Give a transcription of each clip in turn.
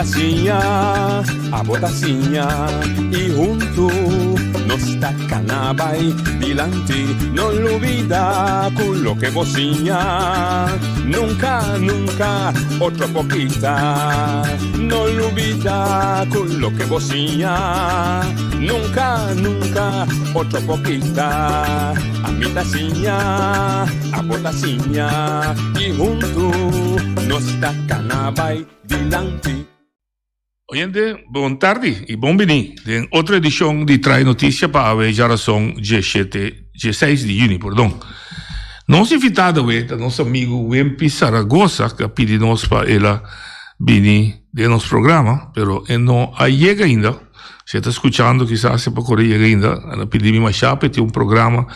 ta siña, abo ta siña y huntu nos ta cana bay dilanti. No lubida cu loke bo siña nunca, nunca otro por kita. No lubida cu loke bo siña nunca, nunca otro por kita. Ami ta siña, abo ta siña y huntu nos ta cana bay dilanti. Oyente, bon tardi y bon bini den otro edicion di Trae Noticia pa awe djarason djeshete, djeseis di juni, pordon. Nos invitado awe ta nos amigo Wimpy Saragoza cu a pidi nos pa el a bini den nos programa, pero e no a yega ainda. Si e ta scuchando kisas e por core yega ainda. El a pidi mi masha pa e tin un programa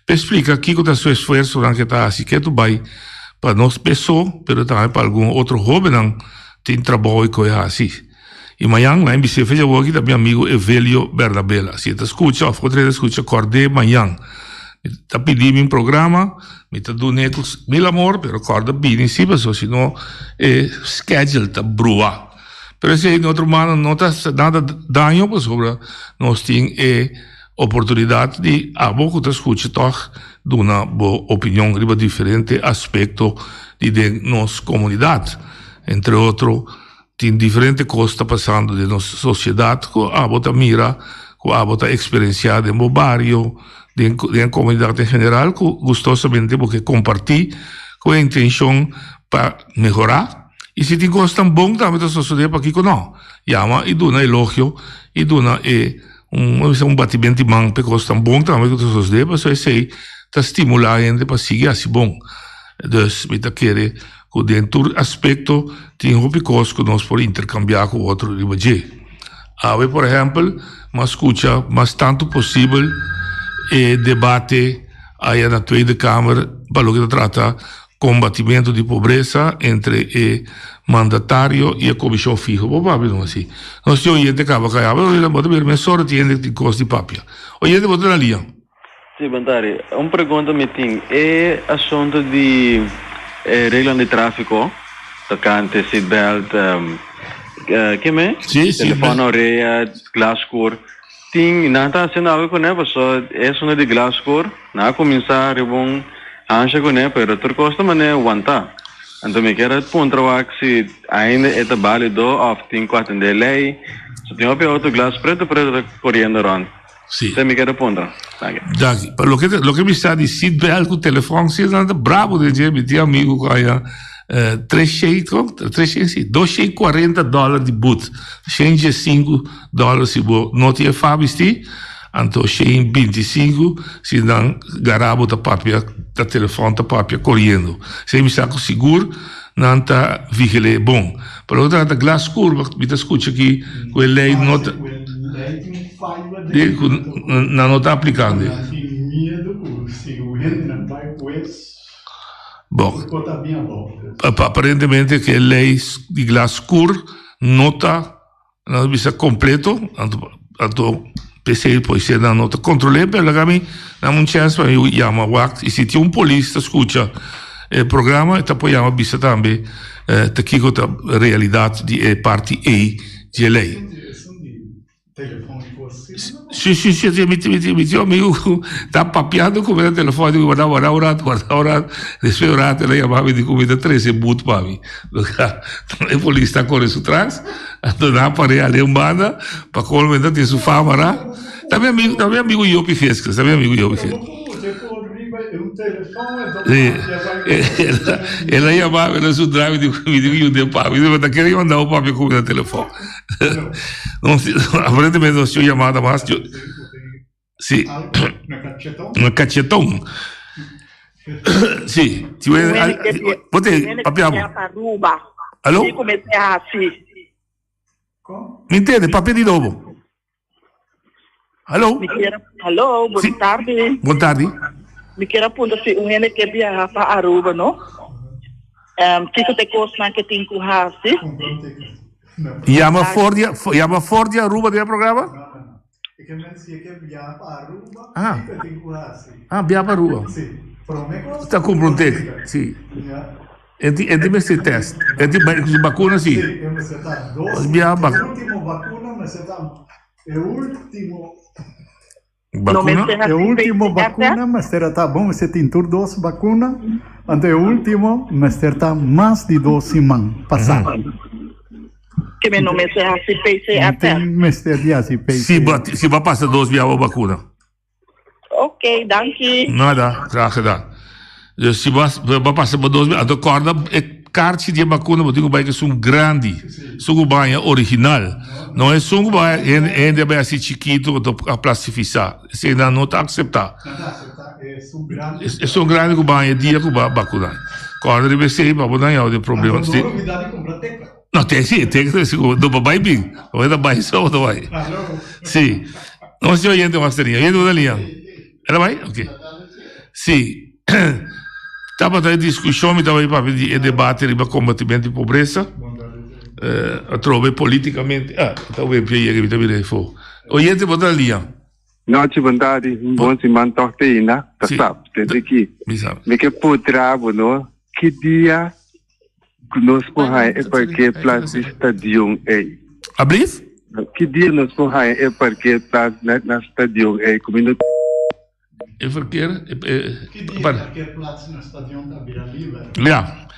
pa e splica kico ta su esfuerzonan cu e ta haci ketu bay pa nos peso, pero tambe pa algun otro hobennan tin trabou ku e hasi. I mañan nan bis'é fecha awor aki ta mi amigu Evelio Bernabela. Si e ta skucha òf otro hende ta skucha kòrd'é mañan. Mi ta pidi mi un programa, mi ta dun'é ku mil amor, pero kòrda bini si pasobra si no e schedule ta brua. Pero esei den otro mano no ta nada daño pasobra nos tin e oportunidat di abo ku ta skucha tòg duna bo opinion riba diferente aspekto di den nos komunidat. Entre otro, tin diferente kos ta pasando den nos sosiedat ku abo ta mira, ku abo ta eksperensiá den bo bario, den den e komunidat en general ku gustosamente bo ke kompartí ku e intenshon pa mehorá. I si tin kosnan bon tambe ta sosodé, pakiko no? Yama i duna elogio i duna e un bisa un batiment di man p'e kosnan bon tambe ku ta sosodé, pasobra esei ta stimulá hende pa sigui hasi bon. Dus mi ta kere ku den tur aspekto tin hopi kos ku nos por interkambiá ku otro riba dje. Awe por ehèmpel mi a skucha mas tantu posibel e debate aya na Tweede Kamer pa loke ta trata Combatimentu di pobresa entre e mandatario y e comision fiho. Bo papia no asi. Nos tin oyente caba caya. Bo ta mira mesora tin hende tin cos di papia. Oyente bo ta na lia. Sí, Bantari. Un pregunta mi tin. E asunto di e reglanan di tráfiko tokante seatbelt, ke me? Sí, seatbelt. Telefòn na orea, glas skur. Tin, nan ta hasiendo algo kuné pasobra e asunto di glas skur, nan a kuminsá riba un hansha kuné, pero tur kos ta manera wantá. Anto mi kier a puntra wak si ainda e ta bálido òf tin ku atendé e lei. So tin hopi outo glas pretu pretu ta koriendo rònt. Sí. Esei mi kier a puntra. Danki. Danki. Pa loke loke mi sa di seatbelt ku telefòn si nan ta bravo den dje. Mi tin amigu ku haña tres shei, tres shei si, dos shei kuarenta dòler di but. Shen diesinku Dòler si bo no tin e fa bisti, anto shen bintisinku si nan gara bo ta papia ta telefòn ta papia koriendo. Esei mi sa ku sigur nan ta vigil'é bon. Pa loke ta trata glas skur mi ta skucha aki ku e lei no ta ku nan no ta aplikando. Bon, aparentemente ku e lei di glas skur no ta. Nan ta bisa completo, anto anto p'esei polisía nan no ta control'é, pero laga mi dam un chance pa mi yama wak y si tin un polis ta scucha e programa e ta por yama bisa tambe ta kico ta realidad di e parti ei di e ley. Si si si si mi mi mi tin un amigo cu ta papiando cu mi na telefon dico warda warda un rato warda un rato despues un rato el a yama mi dico mi ta trece boet pa mi e polis ta core su tras anto nan a pare ale un banda pa colmo e ta tin su fama ra ta mi amigo ta mi amigo Jopi Geskus ta mi amigo Jopi Geskus el a yama mi na su drive mi dico yuda e papi mi ta kere manda bo papia cu mi na telefon. Aparentemente nos tin un llamada mas. Sí. Un cachetón. Sí. Bote, papiamo. Aló? Mi entiende, papia di nobo. Aló? Aló, bon tardi. Bon tardi. Mi kier a puntra si un hende ke biaha pa Aruba, no? Kiko ta e kosnan ke tin ku hasi? Yama for di yama for di Aruba den e programa? Ah, ah biaha pa Aruba. Ta kumpra un teken, si. E tin e tin mester test. E tin ba su bakuna si. Sí, e mester ta dos. Bia bak. E ultimo bakuna mester ta e ultimo. No Bakuna? mester E hasi ultimo PCR test? bakuna mester a ta bon mester tin tur dos bakuna anto e ultimo mester ta mas di dos siman pasa. Ke men no mester hasi PCR No test? tin mester di hasi Si PCR. ba si ba pasa dos bia bo bakuna. Ok, danki. Nada, graag gedaan. Dus si bo bo pasa bo dos anto korda e kaartje di e bakuna bo tin ku bai ku esun grandi, esun ku baña original. No esun ku bai hende hende a bai hasi chikitu anto a plastifisá. Esei nan no ta akseptá. Esun grandi ku baña e dia ku bo a bakuna. Korda riba esei pa bo no haña den problema. No, te si, te si, sigur. No pa bai bin. Bo ta bai so, bo ta bai. Si. No si oyente mas tenia. Oyente bo ta lia. Era bai? Ok. Si. Tabata e discusion, mi tabata papia di e debate riba combatimento di pobreza. Eh, atrobe politicamente, ah, ta web je yega, mi ta mira efo. Oyente bo ta lia. Nochi bon tardi, un bon siman tòg te ainda. Ta sap, te di ki. Mi sap. Mi ke putra bo no, ki dia Ku nos por haña e parkeerplaats di stadion ei? Ablief? Ki dia nos por haña e parkeerplaats net na stadion ei? Ku mi no. E verkeer, e, e, Ki dia par. parkeerplaats na stadion ta bira liber? Ja.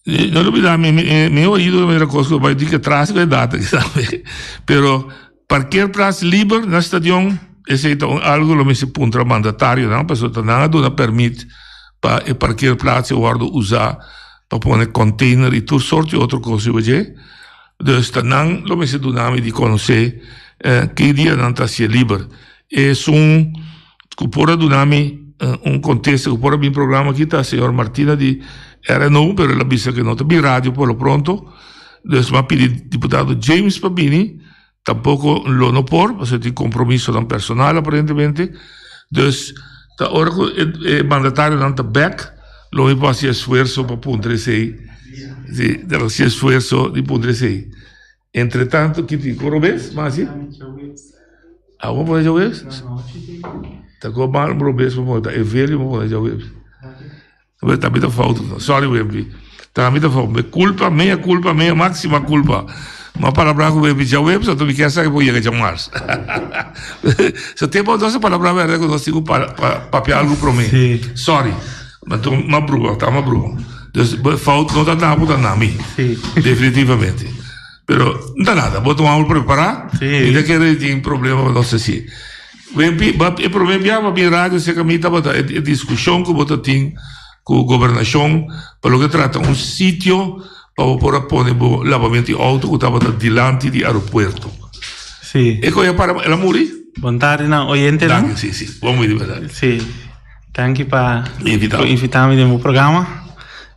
No lubida mi, mi, mi oido mira kos ku bai di ke tras ku e data, sabe. Pero parkeerplaats liber na stadion, esei ta un algo lo mester puntra mandatarionan, pasobra ta nan a duna permit pa e parkeerplaats e wordo usa pa pone container y tur soort di otro cos riba dje. Dus ta nan lo mester duna mi di conoce ki dia nan ta hacié liber. Esun cu por a duna mi un contesta cu por a bin programa aki ta señor Martina di RNO, pero el a bisa cu no ta bin radio por lo pronto. Dus mi a pidi diputado James pa bini. Tampoco lo no por, pasobra tin compromisonan personal aparentemente. Dus ta ora cu e mandatarionan ta bek, lo mi por haci esfuerso pa puntra esey. Si, ta haci esfuerso di puntra esey. Entre tanto, ki tin? Con robes, Masi? Awor bo pone djaweps? Ta con mal robes bo pone, ta Evelio bo pone djaweps. Pero tambe ta fout. Sorry Wempi. Tambe ta fout. Me culpa, mea culpa, mea maxima culpa. Ma palabra ku Wempi djaweps, anto mi kier sa ku por yega djamars. So tempo nos a palabra berde ku nos tin ku papia algu prome. Sorry. Anto m'a brua, ta m'a brua. Dus fout no ta na bo, ta na mi. Definitivamente. Pero no ta nada, bo ta un homber prepara. Mi ta kere tin problema, no se si. Wempi, ba e prome bia ba bin radio cerca mi tabata e e discusion cu bo ta tin cu gobernacion pa loke trata un sitio pa bo por a pone bo labamento di auto cu tabata dilanti di aeropuerto. Sí. E coge a para, el a muri? Bon tardi nan oyentenan. Danki, sí, sí. Bon muri, berdad. Sí. Danki pa Invita. por invita mi den bo programa.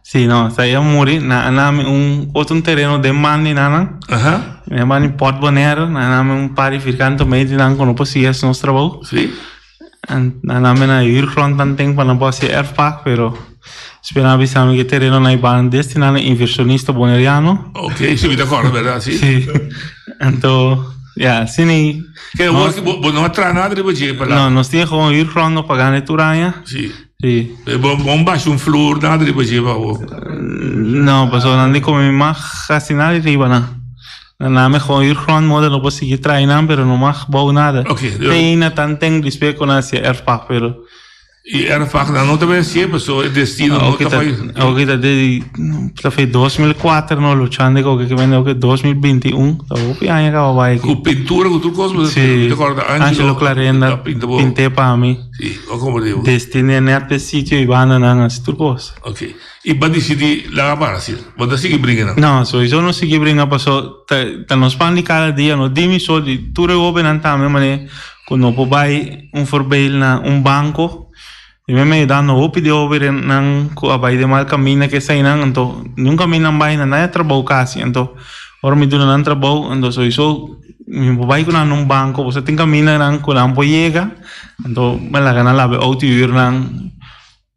Sí, no, sa e muri, na a nami un otro un tereno den man di nanan. Aha. Den man di Port Bonaire, na a nami un par di vierkante meter di nan ku no por sigui hasi nos trabou. Sí. En na nami na huurgrond nan ten pa nan por hasi erfpacht, pero despues nan a bisa mi ku e tereno nan a destina na inversionista boneriano. Ok, sí, mi ta acorda, verdad, sí. Sí. Anto, ya, asina ei. Ke awor ki bo no a traha nada riba dje pa No, la. nos tin gewoon huurgrond no pagando tur aña. Sí. Sí. Bo bo basha un flur nada riba dje pa bo. No, pasobra nan di como mi mag hasi nada riba nan. Nan a mi gewoon huurgrond moda no por sigui traha nan pero no mag bou nada. Ok. Te aina tan ten despues cu nan hacia erfpacht pero. E erfpacht nan no ta bay hacié pasobra e destino no ta bay. Oke ta di ta fe 2004 no luchando cu oke bende oke 2021 ta hopi aña caba bay aki. Cu pintura cu tur cos Sí. mi ta corda Angelo Clarenda pinte pa mi. Sí, o como digo. Destine net pe sitio y banda nan haci tur cos. Ok. Y ba dicidi laga para así. Bo ta sigui bringa nan? No, sowieso no sigui bringa paso ta ta nos pan di cada dia no di mi so di tur e hobennan tambe mane cu no por bay un voorbeeld na un banco y mi a yuda no hopi di hobennan cu a bay den mal camina keseinan anto nunca mi nan bay nan a trabou casi anto ora mi duna nan trabou anto sowieso mi por bay cu nan na un banco pasobra tin caminanan cu nan por yega anto mi a laga nan laba e auto huur nan.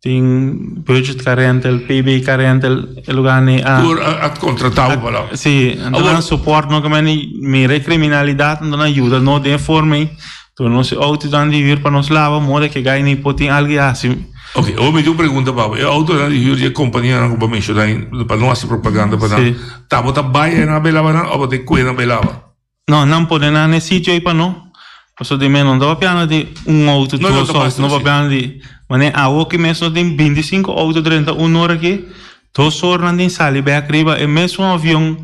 Tin Budget Car Rental, PB Car Rental, e lugar ni a. Tur a contrata bo pa la. Si, anto nan support no ke meni mira e kriminalidat anto nan yuda no den e forma ei. Tur nos e auto dan di huur pa nos laba moda ke gai ni por tin algu hasi. Ok, awor mi tin un pregunta pa bo. E autonan di huur di e companianan cu bo a menciona ahi, pa no haci propaganda pa nan, ta bo ta bay ahi nan a bay laba nan of bo ta e cue nan bay laba? No, nan pone nan na e sitio ei pa no. Pasobra di mi no ta papiando di un auto, No, no, dos ta auto, basta no si. papiando di manera awo ki mes nos tin bintisinco auto drenta un ora aki, dos ora nan tin sali bek riba e mesun avion,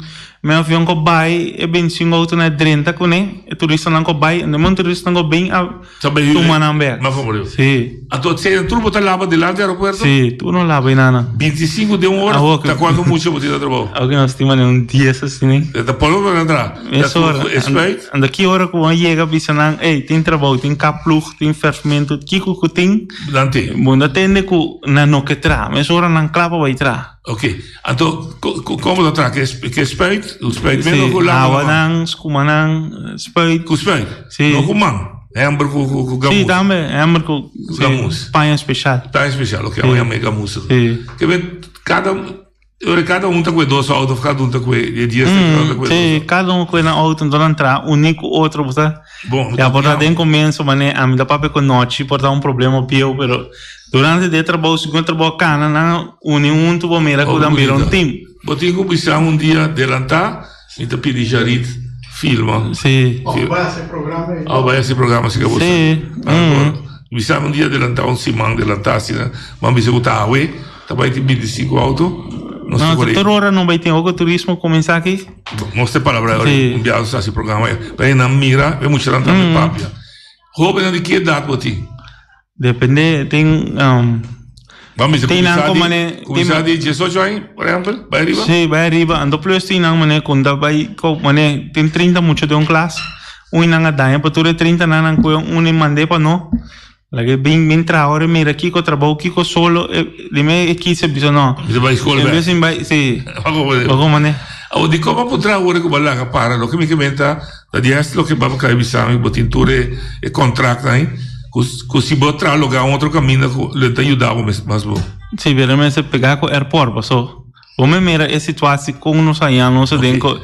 me avion ku bai e bintisinco auto nan a drenta kuné, e turistanan ku bai, e mon turistanan ku bin a Ta bay tuma nan bek. Ma como Dios. Sí. Anto sea tur bo ta laba dilanti aeropuerto? Sí, tur no laba y nana. 25 den un hora? Awo Ta cuanto mucho bo tin na trabou? Awo que nos tin mane un 10 asina. E ta polo pa nan traha. Mes ora. E spuit? Anto ki ora cu bo a yega bisa nan, ey, tin trabou, tin kapploeg, tin verfmento, kico cu tin? Nan tin. Bo no tende cu nan no ke traha. Mes ora nan cla pa bay traha. Ok, anto como ta traha? Ke spuit? Spuit mes of ku Sí, lama awa na man? nan, skuma nan, spuit. Ku spuit? Sí. No ku man? Hember ku ku ku Sí, gamus? tambe, hember ku sí, Gamus. paña special. Paña special, ok, Sí. awa yama e gamus. Sí. Ke men kada ora kada un ta ku e dos auto of kada un ta ku e dies ta ku e dos Sí, auto? kada un ku e nan auto, enton nan traha uni ku otro, bo sa. Bon, Ya por ta den comienzo mane ami ta papia cu nochi por ta un problema pieu pero durante di e trabou segun e trabou a cana nan a uni hunto bo mira cu nan bira un team. Bo tin cu bisa un dia delanta mi ta pidi Jarid filma. Si. Of bai haci programa ey. Of bai haci programa si ca bo sa. Si. Bisa un dia delanta un siman delanta asina bo a bisa cu ta awe ta bai tin 25 auto. No, tur ora no bai tin oco turismo cuminsa aki. Nos te palabra ora un biaha nos hasi programa pa nan mira e muchanan tambe papia. Hobennan di ki edat bo tin? Depende tin Ban bisa tin nan kuminsá ku di mane kuminsá di diesocho aña por ehèmpel bai ariba? Si bai ariba anto plus tin nan mane ku ta bai ku mane tin trinta mucha den un klas un nan a daña pa tur e trinta nan nan kohe un i mand'é pa no. Laga bin bin traha ora mira kiko trabou kiko solo e dime e kise bisa no. Bisa bai skol En bek. bes sin bai si. Bako mane. Bako mane. Awor di koba por traha ora ku bo laga para loke mi ke menta ta di es loke baba kai bisa mi bo tin tur e e kontraktnan ei ku ku si bo traha loga un otro kaminda ku lo ta yuda bo mes mas bo. Si pero mester pega ku airport paso Bo me mira e situatie kon nos haña nos aden ko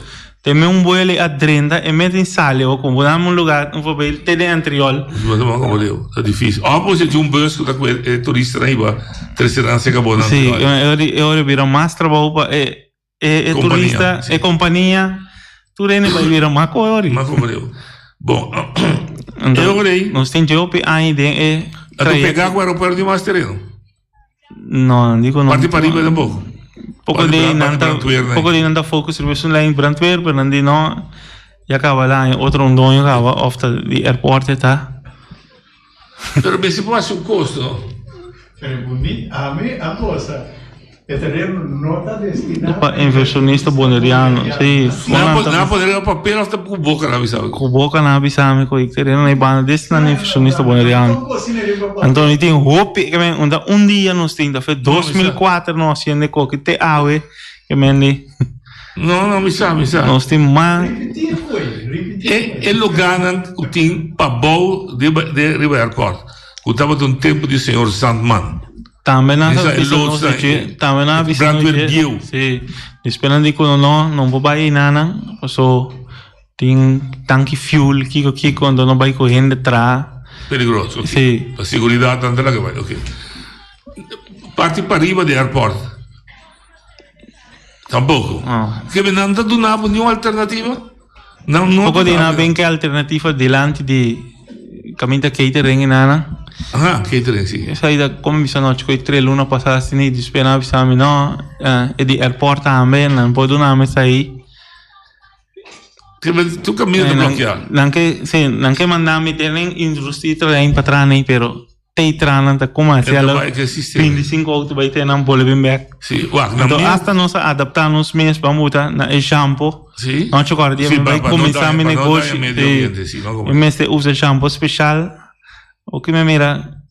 te me un bueli a drenta e me tin sali o kon bo dame un lugar un voorbeeld te den Antriol. Bo ta como digo ta dificil of bo si tin un bus ku ta ku e turistanan hiba trece nan cerca bo na Si Antriol. e ora bira mas trabou pa e e turista e compania tur hende bai bira mas ku ori. Mas como digo bon e ora ei. Nos tin hopi aña den e A tu pega ku aeropuerto tin mas tereno. No, dico no. Parti pariba tampoco. Poco di nan ta, poco di nan ta focus riba esun lijn brandweer, pero nan di no, ya caba la aña otro un doño caba of ta di airport e ta. Pero mester por haci un costo no? Pero boni, ami a goza. E tereno no ta destina pa inversionista boneriano. Si. Nan a pone riba papel of ta cu boca nan a bisa bo? Cu boca nan a bisa mi cu e tereno na e banda destina na inversionista boneriano. Anto mi tin hopi ke men unda un dia nos tin ta fe 2004 nos haciendo e koki te awe ke men di. No no mi sa mi sa. Nos tin mas. E e lugarnan cu tin pabou riba airport cu tabata un tempo di señor Zandman. Tambe nan a bisa nos di dje, tambe nan a bisa nos di dje, si, despues nan di ku no no, no por bai einanan, paso tin tanki fuel, kiko kiko, anto no bai ku hende traha. Peligroso, ok. Si. Pa seguridat nan ta laga bai, ok. Parti pariba di airport, tampoco. No. Kebe nan ta duna bo niun alternativa? Nan no Poko di nan ben ke alternativa dilanti di kaminda catering i nana. Aha, catering si. Esei ta como bisa nochi koe tre luna pasa asina i despues nan a bisa mi no, e di airport tambe nan por duna mi esei. Tur kaminda ta blokea. Nan ke, si, nan ke manda mi den industrieterrein pa traha nei pero. Tei tranan ta kuma E ta hasié bai ke sistema. 25 auto bai te nan bole bin bek. Sí, wak, na Anto mi. hasta nos a adaptá nos mes pa muta na e shampoo. Sí. No cho kòrda dia Sí, mi pa- bai pa no kuminsá daña- mi pa no daña negoshi. medio Sí. ambiente, sí, no como. Mi mester usa shampoo speshal. Oki mi mira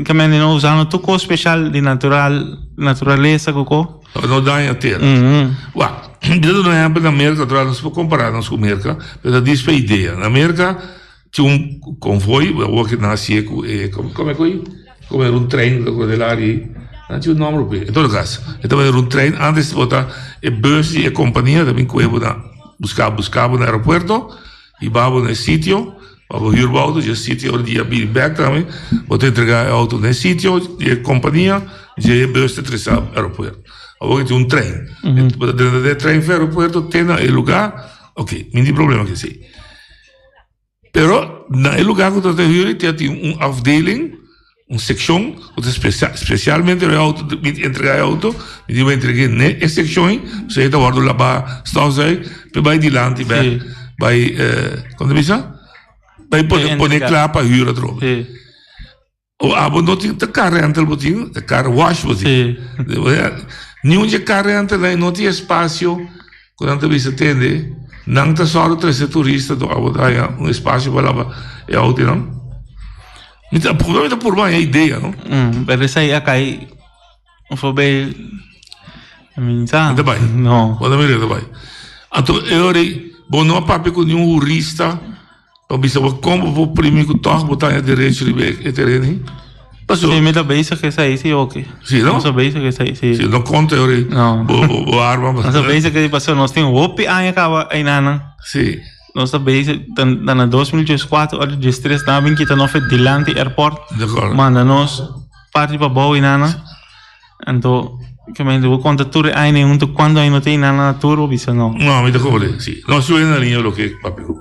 ke men di no usando tur kos speshal di natural, naturalesa ku ko. Pa no daña tera. Mhm. Wak, mi ta duna un ehèmpel na Merka, otra nos por kompará nos ku Merka, pero ta dis pa idea. Na Merka Tin un konvoi, awor ke nan hasié ku e, kome ku ei? Kome era un trein ku ta kore la ari, nan tin un nòmber p'e. En todo kaso, e tabata era un trein, antes bo ta e bus di e kompania ta bin kohe bo na buska buska bo na aeropuerto i baha bo na e sitio. Pa bo huur bo auto dje sitio ora di a bini bek tambe bo ta entrega e auto na e sitio di e compania dje e bus ta tresa aeropuerto. Awor ke tin un trein bo ta drenta den e trein for aeropuerto te na e lugar ok mi tin problema ku esei. Pero na e lugar ku ta ta huur te tin un afdeling Un seccion cu ta specialmente e auto mi ta entrega e auto mi tin entrega ne e seccion ei pasobra e ta wordo laba stofzuig pa e bai dilanti bek bai con ta bisa bai pone pone cla pa huur atrobe o abo no tin ta car rental bo tin ta car wash bo tin niun dje car rental ei no tin espacio Ku nan ta bisa tende, nan ta sòru trese turista do abo ta haña un espasio pa laba e outonan. Mi ta purba, mi ta purba haña idea, no? Mm, pero esei a kai voorbij mi sa. No ta bai. No. Bo ta mira ta bai. Anto e ora ei, bo no a papia ku niun hurista. Pa bisa bo kon bo por primi ku tòg bo ta haña derecho riba e tereno ei? Pasobra. Si, mi ta bezig esei si oke. Si no? Nos ta bezig esei si. Si, no konta e ora ei bo bo arma. Nos ta bezig esei pasobra nos tin hopi aña kaba einanan. Si. Nos ta bezig ta na 2014 ora 13 nan a bin kita nos for dilanti airport. De acuerdo. Manda nos parti pabou einanan. Anto, ke men bo konta tur e aña huntu kuantu aña no tin nada na tur bo bisa no. No, mi ta kore, si. No sube na liña loke papi ku.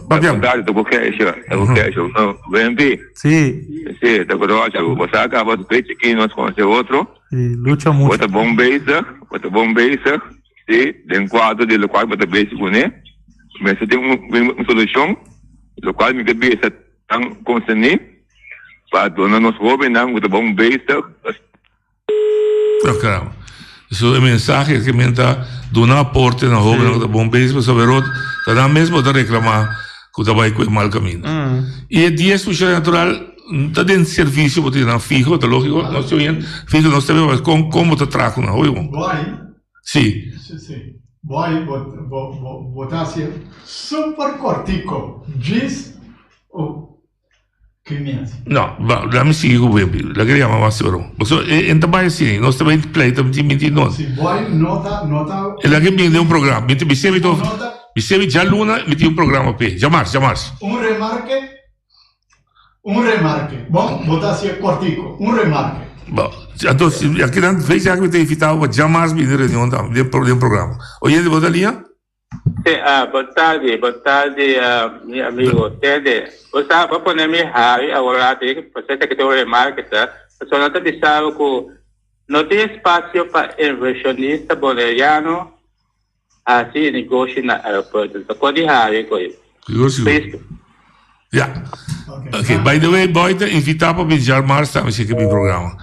Papia. Boa tarde, ta ku Keisha, ta ku Keisha. Wempi. Si. Si, ta ku Roger. Bo sa kaba be chikí nos konosé otro. Si, lucha mucho. Bo ta bon bezig, bo ta bon bezig, si, den kuadro di lokual bo ta bezig kuné. Mester tin un solushon, lokual mi ke bisa. Nan konserní pa duna nos hóbennan ku ta bon bezig. Oh caramba. So e mensahe ke men ta duna aporte na hóbennan ku ta bon bezig pasobra e rot ta nan mes bo ta reklamá ku ta bai ku e mal kaminda. I e dies funshonal natural ta den servisio bo tin nan fiho, ta lógiko, nos tin un fiho nos ta beba kon kon bo ta traha ku nan hopi bon. Sí. Sí. Boy, bo, bo, bo, bo ta hasi super kortiko. Djis o ki mi hasi? No, ba, laat mi sigui ku Wimpy. Laat mi yama mas oro. Pasobra e, e ta bai asina. Nos ta bai pleita mi tin minti nos. Si boy no ta, no ta. E laat mi bini den un programa. Mi ta, mi semi to, mi semi djaluna mi tin un programa p'e. Djamars, djamars. Un remarke Un remarke. Bon, bo ta hacié cortico. Un remarke. Bon, anto aki nan veis ya cu mi ta invita bo pa djamas bini reunion tambe den den programa. Oyente bo ta liña? Sí, bon tardi, bon tardi mi amigo. Tende, bo sa, bo pone mi hari awor rato, pasobra esaki ta un remarke ta, pasobra nan ta bisa bo cu no tin espacio pa inversionista boneriano Hasi e negoshi na aeropuerto ta por di hari ku e Cristo. Ya. Ok, by the way, boy ta invita pa bin djalmars tambe si ke bin programa.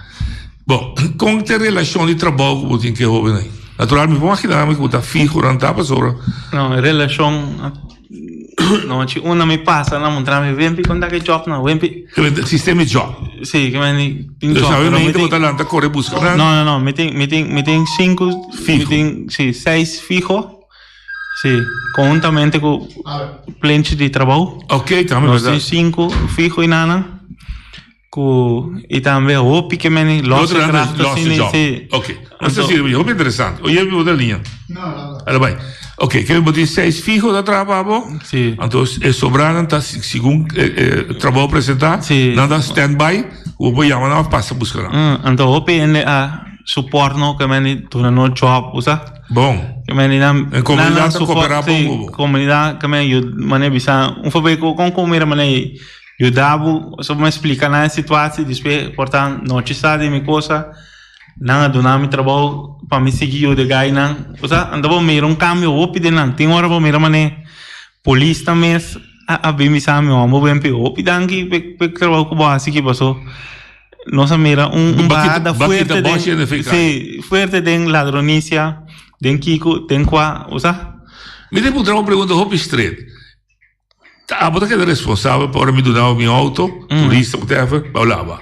Bon, kon ta e relashon di trabou ku bo tin ku e hobennan ei? Natural mi por magina mi ku bo ta fiho nan ta pasobra. No, e relashon no chi unda mi pasa nan muntra mi wempi kon ta ke job nan wempi. Sistema di job. Si, ke men tin job. Sabe mi bo ta lanta kore buska nan. No, no, no, mi tin mi tin mi tin sinku fiho. Mi tin si seis fiho. Si, konhuntamente ku plenchi di trabou. Ok, tambe Nos tin sinku fiho i nan. Ku i tambe hopi ke meni losse kracht losse job. Si. Ok. Nos ta sirbi, hopi interesante. Oye, mi bota liña. No, no, no. Ala bai. Ok, ke bo tin seis fiho ta traha pa bo? Si. Anto e sobranan ta segun e trabou presenta, Si. nan ta stand by, ku bo por yama nan of pasa buska nan. Mm, anto hopi hende a support no ke meni duna no job, bo sa? Bon. Ke meni nan E komunidat ta koperá bon ku bo. Si, komunidat ke meni mane bisa un forbei ku kon ku mira mane Yuda bo, so bo splika nan e situatie, despues por ta nochi sa di mi cosa, nan a duna mi trabou pa mi sigui yuda e gainan. Osea, anto bo mira un cambio hopi den nan. Tin ora bo mira mane polisnan mes a bin bisa mi, bo ben hopi danki p'e trabou ku bo hasi aki paso nos a mira un bahada fuerte den, si, fuerte den ladronisia, den kiko, den kua, osea. Mi ta puntra un pregunta hopi stret. Ta abo ta keda responsabel pa ora mi duna bo mi auto, turista whatever, pa bo laba.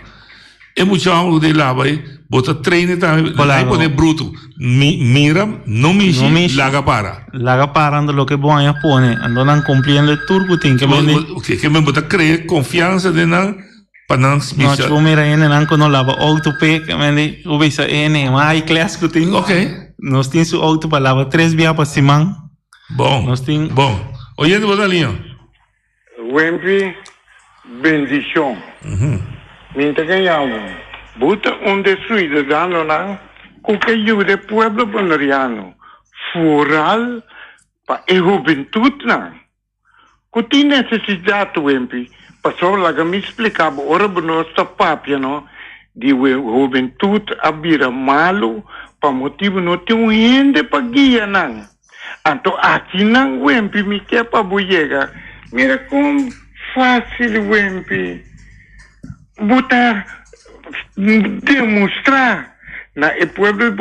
E mucha homber ku ta laba ei, bo ta train e tambe, ai pone brutu, mi mira, no mishi, laga para. Laga para anto loke bo haña pone, anto nan cumpliendo e tur ku tin. Ke men di. Oke, ke men bo ta krea konfiansa den nan pa nan No, si bo mira hendenan ku no laba auto p'e, ke men di, bo bisa e hende mas high class ku tin. Oke. Nos tin su auto pa laba tres bia pa siman. Bon. Nos tin. Bon. Oyente bo ta liña. Wempi bendishon. Mi ta gaña bo. Bo ta un de suidadanonan ku ke yuda e pueblo boneriano, foral pa e hubentutnan ku tin nesesidat, Wempi. Pasobra laga mi splika bo, ora bo nos ta papia no di hubentut a bira malu pa motibu no tin un hende pa guia nan. Anto akinan Wempi mi ke pa bo yega. Mira kon fásil Wempi bo ta demostrá na e pueblo di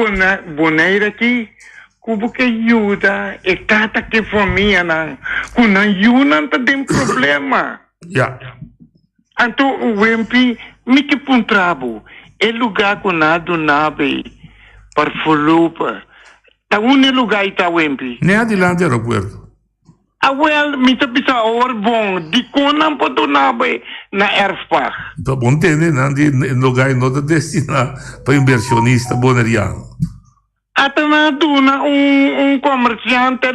Bonaire aki ku bo ke yuda e tata ku e famianan ku nan yunan ta den problema. Ya. Anto Wempi mi ke puntra bo e lugá ku nan a duna bo ei par voorlopig Ta unda e luga i ta Wempi? Ne adilanti aeropuerto. Awel, mi ta bisa awor bon, dikon nan por duna bo e na erfpacht? Ta bon tende nan di e luga i no ta destina pa inversionista boneriano. Ata nan a duna un un comerciante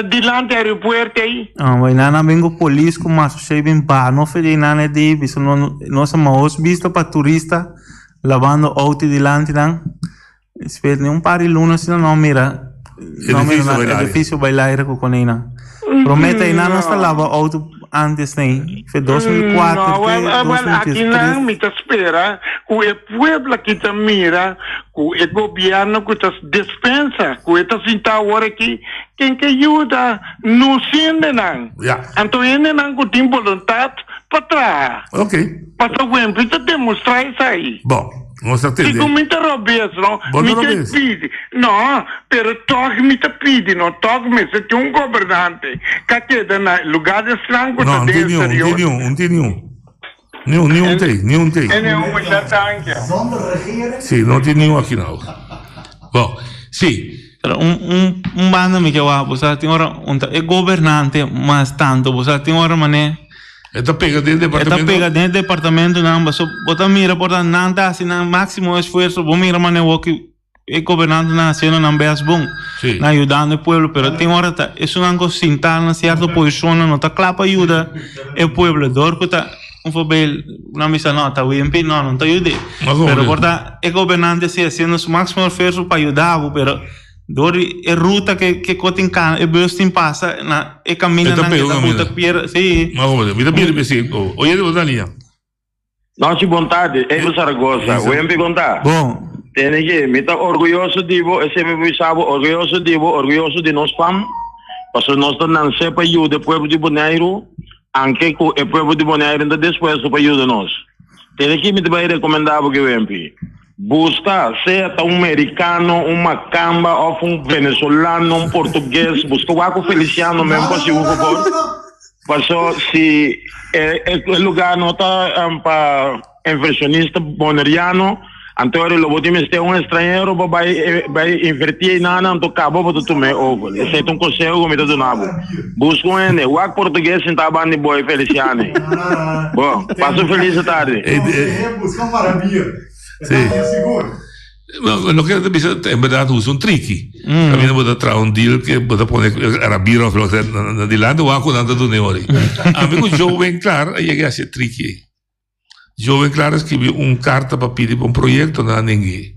dilanti aeropuerto ei. Ah, bai nan a bin ku polis ku mas shei bin baha no fedei nan e di bisa no nos a mahos bista pa turista labando auto dilanti nan. Despues di un par di luna asina no mira no mira na edificio bai laire ku koneinan. Prome ta einan nos ta laba auto antes nei fe 2004 No, te wel, wel, akinan 2003. mi ta spera ku e pueblo aki ta mira ku e gobierno ku ta despensa ku e ta sinta awor aki ken ke yuda nos hendenan. Ja. Anto hendenan ku tin boluntat pa traha. Ok. Pasobra Wempi ta demostra esei. Bon. Nos ta tende. Si ku mi ta robes no, Bo mi ta ta robes. pidi. No, pero tòg mi ta pidi no, tòg mester tin un gobernante ka keda na lugar di esnan ku No, ta un den tin niun, un tin exterior. niun, un tin niun. Niun, niun tei, niun tei. En e un mucha tanki. Zonder regering. Si, no tin niun aki nou. Bon, si. Pero un un un banda mi ke wak, bo sa tin ora un ta e gobernante mas tanto, bo sa tin ora manera. E ta pega den E ta departamento. pega den e departamentonan, paso bo ta mira por ta nan ta hasi nan máximo esfuerso, bo mira manera wou ki e gobernantenan hasiendo nan best bon, Sí. nan yudando e pueblo, pero tin ora ta esunnan ku sintá na sierto posishonnan no ta kla pa yuda e pueblo, dor ku ta un voorbeeld nan bisa no ta Wimpy, no no ta yud'é, Mas o pero menos. por ta e gobernante si hasiendo su máximo esfuerso pa yuda bo, pero Dor di e ruta ke ke ko tin kana e bus tin pasa na e E ta kamindanan pega ke ta kaminda. buta piedra si. Mas o menos. Mi ta bira besi. Oye di bo ta liña. Nochi bon tardi, Evo Zaragoza, Isa. Wempi kon ta? Bon. Tene ki, mi ta orguyoso di bo, esei mi bisa bo, orguyoso di bo, orguyoso di nos fam, pasobra nos ta nansé pa yuda e pueblo di Boneiru, anke ku e pueblo di Boneiru no ta dispuesto pa yuda nos. Tene ki mi ta bai rekomendá bo ki Wempi. Buska, sea ta un merikano, un makamba òf un venezolano, un portugues, buska wak ku Feliciano men pa si un fabor. Paso si e e lugá no ta pa inversionista boneriano, anto lo bo tin mester un estranhero pa bai bai invertí einan, anto kaba bo ta tuma e over. Esei ta un konseho ku mi ta duna bo. Buska un hende, wak portugues sintá banda di bo e Feliciano ei. Bo, pasa un felis tardi. Busca maravilla. Sí. Loke ta bisa en berdad usa un triki. Caminda bo ta traha un deal ke bo ta pone Arabira of loke sea na dilanti wak ku nan ta duna e ora ei. Ami ku Joe Winklar a yega hasi e triki ei. Joe Winklar a skibi un karta pa pidi pa un proyekto nan a neng'é.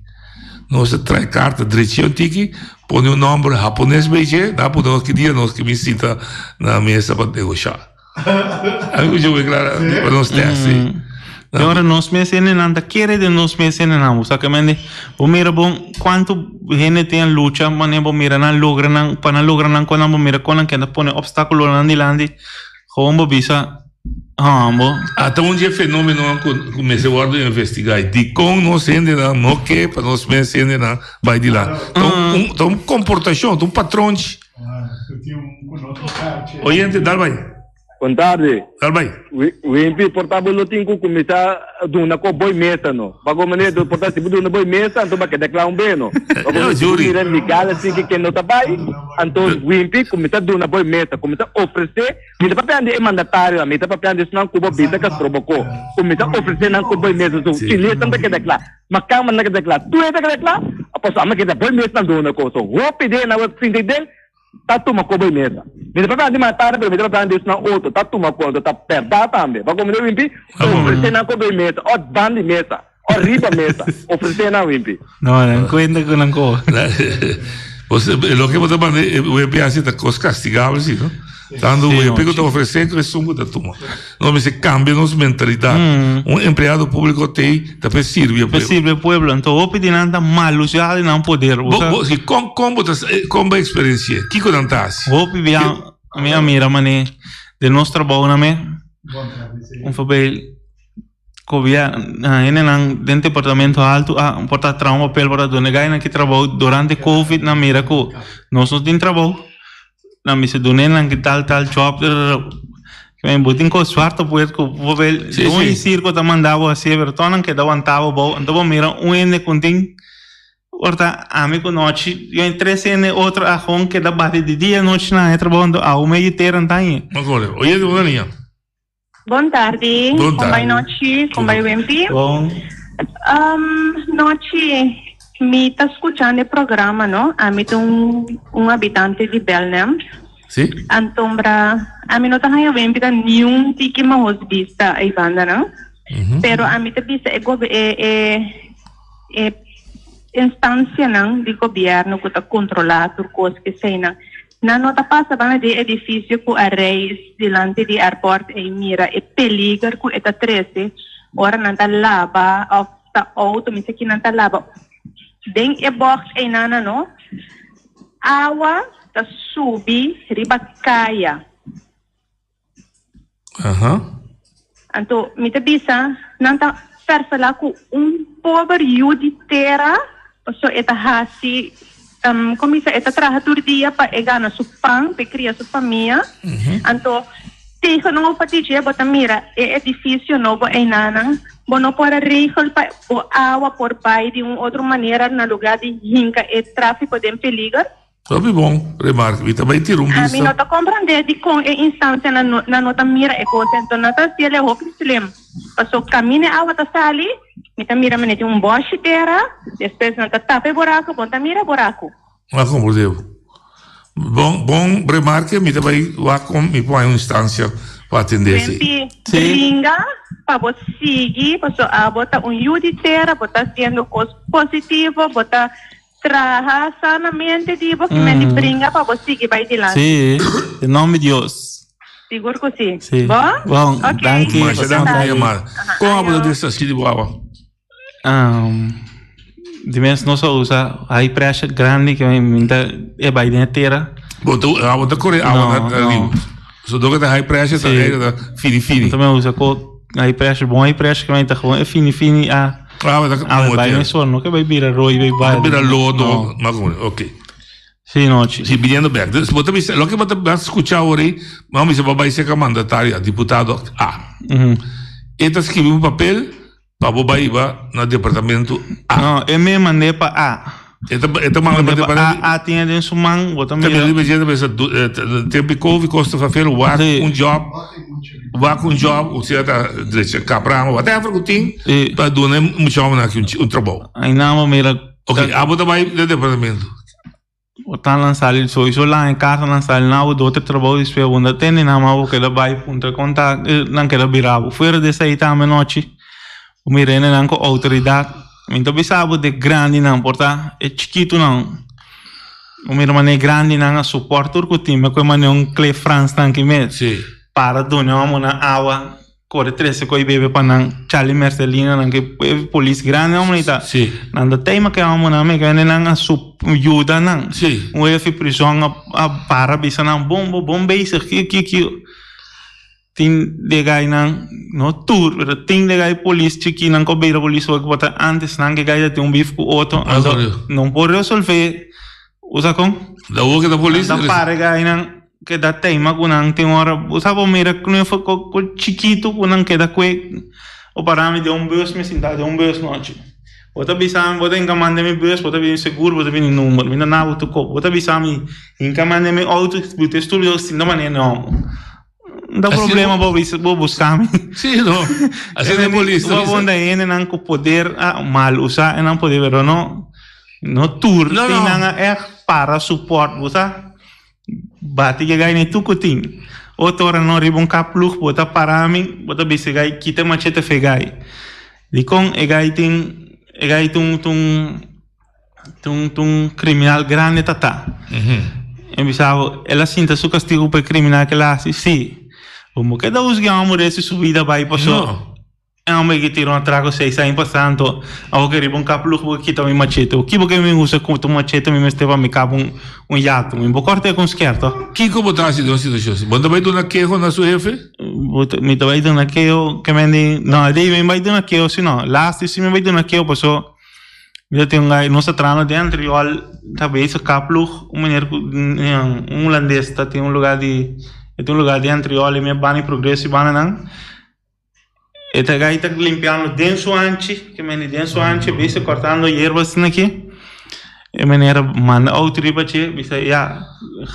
Nos a traha e karta drechi un tiki, pone un nòmber hapones bei dje, nan a pone nos ki dia nos ke bin sinta na mesa pa negoshá. Ami ku Joe Winklar pa nos tèst, sí. E ora nos mes hendenan ta kere den nos mes hendenan. Bo sa ke mende, bo mira bon kuantu hende tin a lucha manera bo mira nan logra nan, pa nan logra nan konan bo mira kon nan keda pone opstakulonan dilanti. Gewoon bo bisa, Hambo. Ata un dje fenomenonan ku mester wòrdu investigá i dikon nos hendenan no ke pa nos mes hendenan bai dilanti. Ta un ta un komportashon, ta un patronchi. Oyente, dal bai. Bon tardi. Dal bai. Wimpy, por ta bo lo tin ku kuminsá duna ku boi mesa no. Pago manera do por ta si bo duna boi mesa anto bo a keda kla un be no. Pago si bo mira legal así ke no ta bai anto Wimpy kuminsá duna boi mesa, kuminsá ofresé. Mi ta papiando di e mandatarionan, mi ta papiando di esnan ku bo bisa ka strobokó, ku mi ta ofresé nan ku boi mesa. So, chinesnan ta keda kla, makambanan ta keda kla, tur hende ta keda kla, pasobra ami a keda boi mesa nan duna kos. So, hopi den nan wak sinti den. Ta tuma kobo e mesa. Mi ta papia di matara pero mi ta papia di esnan otro ta tuma ko anto ta pèrdá tambe. Pa komo Wimpi ofresé nan kobo e mesa òf ban di mesa òf riba mesa ofresé nan Wimpi. No, nan kuenta ku nan ko. Loke bo ta manda Wimpi hasi ta kos kastigabel si no. Tanto Wimpi ku ta ofresé ku esun ku ta tuma. Nos mester cambia nos mentalidad. Un empleado publico tey ta pa e sirbi e pueblo. Pa sirbi e pueblo. Anto hopi di nan ta malusa di nan poder. Bo, bo, si, con, con bo ta, con bo experiencia? Kico nan ta haci? Hopi bia mi a mira mane den nos trabou nan me. Un voorbeeld, gobierno, hendenan den departamento halto a por ta traha un papel por ta duna e gainan ki trabou durante covid nan mira cu nos no tin trabou. Nan mester dun'é nan ki tal tal job Men bo tin kos zwart op wit ku bijvoorbeeld Sí, un sí. sirko ta manda bo hasié pero tòg nan keda wanta bo bou anto bo mira un hende ku tin por ta ami ku nochi yo tres hende otro a gewoon keda bati di dia nochi nan e trabou anto awe medio tera nan ta hañ'é. Bo kore. Oye di bo niña. Bon tardi, Bon kon bai tardi. nochi, kon bai Wempi. Bon. Um, nochi, mi ta skuchando e programa, no? Ami ta un, un habitante di Belnem. Sí. Antombra, ami no ta haña Wempi ta niun tiki mahos bista ei bandanan. Pero ami ta bisa e gobe e e e instancianan di gobierno ku ta kontrolá tur kos eseinan. Nan no ta pasa banda di e edifisio ku a reis dilanti di airport ei mira e peliger ku e ta trese ora nan ta laba òf ta outo mi sa ki nan ta laba den e box einan nan no awa ta subi riba kaya. Aha. Anto mi ta bisa, nan ta fèrfelá ku un pober yu di tera, pasobra e ta hasi, kon bisa, e ta traha tur dia pa e gana su pan, pa e kria su famia. Anto, tegenover di dje bo ta mira e edifisio nobo einanan, bo no por a regel pa bo awa por bai di un otro manera na lugá di hinka e tráfiko den peliger. Hopi bon remarke. Mi ta bai tira un Ami bista. no ta comprende dicon e instancianan no nan no ta mira e cos enton nan ta haciel e hopi slim paso camina e awa ta sali mi ta mira mane tin un boshi tera despues nan ta tapa e buraco bon ta mira e buraco. A comprende bo. Bon bon remarke mi ta bai wak con mi por haña un instancia pa atende esey. Wempi bringa pa bo sigui paso abo ta un yu di tera bo ta haciendo cos positivo bo ta Traha sanamente di bo kimen di bringa pa bo sigui bai dilanti. Sí, den nomber di Dios. Sigur ku sí. Sí. Bo? Bon, Ok. danki. Masha danki pa yamada. Kon abo ta deshasí di bo awa? Um, di mes nos a usa high pressure grandi ke mi ta e bai den e tera. Bo ta abo ta kore awa No, na no. riba. So dor ku ta high pressure ta Sí. aire ta fini fini. Anto mi a usa ko high pressure, bon high pressure ke mi ta gewoon e fini fini a Ah, ta Ah, bai mes sono, no ke bai bira rooi, bai bai. Bira lodo, No. maar gewoon, oké. Sí, nochi. Sí, viniendo back. Dus, bo ta bisa, loke bo ta skucha awor ei, bo bisa bo bai serka mandatario, diputado A. Mhm. E ta skibi un papel pa bo bai iba na departamento A. No, e me mand'é pa A. E ta, e ta manda Mand'é pa pa departamento. A, A tin den su man, bo ta También mira. riba dje ta bisa, du- eh, tempo di Covid kosta fafel, wak Sí. un job, wak un job, o sea ta drecha kaprama, whatever ku tin, Sí. pa duna e mucha homennan aki un chi- un trabou. Ai nan bo mira. Ok, abo ta bai den departamento. Bo ta nan sali sowieso lan e karta nan sali nan bo doter trabou despues bo no ta tende nan mas bo keda bai puntra kon ta nan keda bira bo. Fuera di esei tambe nochi bo mira hende nan ku outoridat mi ta bisa bo de grandinan por ta e chikitunan bo mira manera e grandinan a suport tur ku tin ku e manera un Cliff Frans nan ki mes para duna e homonan awa. Kore trese koi bebe pa nan Charlie Mercelina nan ke e polis grandi hombre ta. Sí. Nan ta tema ke homo nan me kende nan a sup yuda nan. Sí. Un hefe prison a a para bisa nan bon bo bon bezig ki ki ki tin de gai nan no tur pero tin de gai polis chiki nan ko bira polis hoy ku ta antes nan ke gai ta tin un beef ku otro anto no por resolve usa kon. Da woke ta polis. Nan ta para gai nan. Keda teima ku nan tin ora bo sa bo mira knuffel ku ku chikitu ku nan keda kue o para mi den un bus mi sinta den un bus nochi bo ta bisa mi bo ta hinka manda mi bus bo ta bini segur bo ta bini number mi ta na bo tu kop bo ta bisa mi hinka manda mi auto bo ta estudio sinta manera no no ta problema bo bisa bo buska mi Si no asina e polis ta bo bisa. bonda hendenan ku poder a mal usa e nan poder pero no no tur No, no. tin nan a ègt para support bo sa. bati ke gai ni tur ku tin. Otro ora no riba un kaplug bo ta para mi, bo ta bisa e gai kita e machete for e gai. Dikon e gai tin e gai ta un ta un ta un ta un kriminal grandi ta ta. Mi bisa bo el a sinta su kastigu pa e kriminal ke el a hasi? Si. Bo no keda husga e homber resti su bida bai paso. E homber ki tira un atraco seis aña pasa anto awor ke riba un kapluch bo ke kita mi machete. Ki bo ke mi usa ku un machete mi mester pa mi kap un un yatu. Mi bo kort'e ku un skerto. Kiko bo ta hasi den un situacion asi? Bo no ta bai duna keho na su hefe? Bo ta mi ta bai duna keho ke men di no di mi bai duna keho si no. Lasti si mi bai duna keho paso mi ta tin un guy nos ta trahando den Antriol ta bezig kapluch un meneer ku un hulandes ta tin un lugar di e tin un lugar den Antriol y mi a bani progreso y banda nan. E ta gai ta limpiando den su hanchi, ke mende den su hanchi, bisa kortando yerba asina aki. E meneer a manda auto riba dje, bisa ya,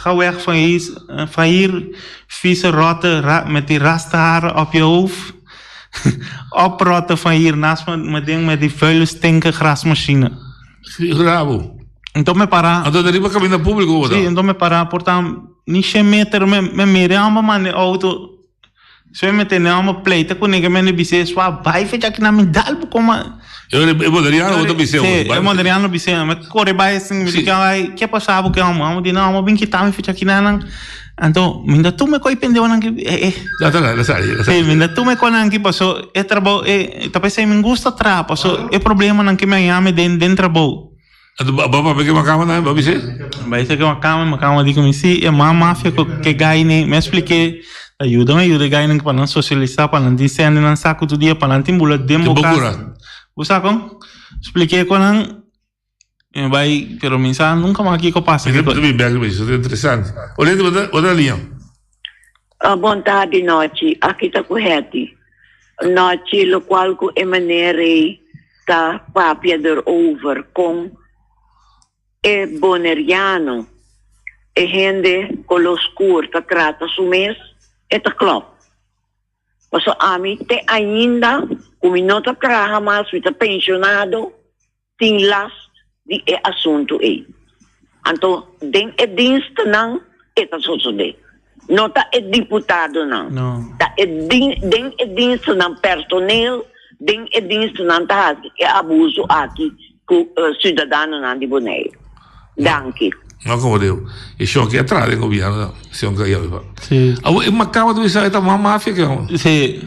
ga weg van hier, van hier, vieze rotte ra met die rastaharen op je hoofd. Oprotten van hier naast me ding met die vuile stinken grasmachine. Bravo. Enton me para. Anto ta riba caminda publico bo ta? Si, enton me para por ta ni shen meter me me mira e homber manda e auto. Soe mi tene amo pleita ku nigga mi bis'é swa bai fecha ki na mi dal bo koma. E boneriano bo ta bis'é Sí, e boneriano bis'é mi kore bai asin mi di bai ke pasa bo ke amo amo di no amo bin kita mi fecha ki na nan anto mi ta tuma e koi pendehonan ki e e La ta la sali la sali. Sí mi ta tuma e konan ki paso e trabou e ta p'esei mi gusta traha paso e problemanan ki mi a yami den den trabou. Anto bo a papia ku e makamba tambe? Bo a bis'é? Bo a bisa ku e makamba, e makamba di ku mi, sí, e mas mafia ku e gainan. Mi a splik'é, ta yuda mi a yuda e gainan pa nan sosialisá, pa nan tin sèn den nan saku tur dia, pa nan tin bula den bo kas. Bo sa kon? Splik'é ku nan, mi bai, pero mi sa nunka mas kiko pasa. Mi ta bin bèk riba esei, ta interesante. Olente, bo ta bo ta liña? Bon tardi nochi, aki ta ku Hetty. Nochi lokual ku e manera ei ta papia derover kon e boneriano, e hende koló skur ta trata su mes, e ta klòp. Pasobra ami te ainda ku mi no ta traha mas, mi ta penshonado, tin last di e asuntu ei. Anto den e dienstnan e ta sosodé. No ta e diputadonan, ta e den e dienstnan personeel den e dienstnan ta hasi e abuso aki ku siudadanonan di Boneiru. Danki. No como deu. E shon ke a traha den gobierno ta shon ke a yabi pa. Sí. Awo e macaba ta bisa e ta mas mafia ke hombre. Sí.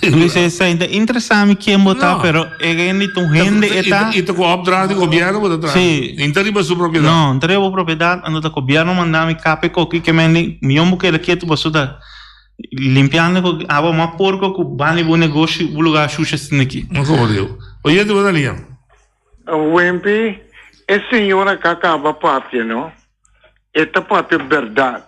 Luis esei ta interesa mi ken bo ta pero e hende ta un hende e ta. I ta ku opdracht di gobierno bo ta traha. Sí. Ni ta riba su propiedad. No, no ta riba bo propiedad anto ta gobierno manda mi kap e koki ke mende mion bo keda ketu paso ta limpiando ku abo mas porko ku bani bo negoshi bo lugar shusha asina aki. No como deu. Oyente bo ta liña. Wempi, e señora ka kaba papia no, e ta papia berdad.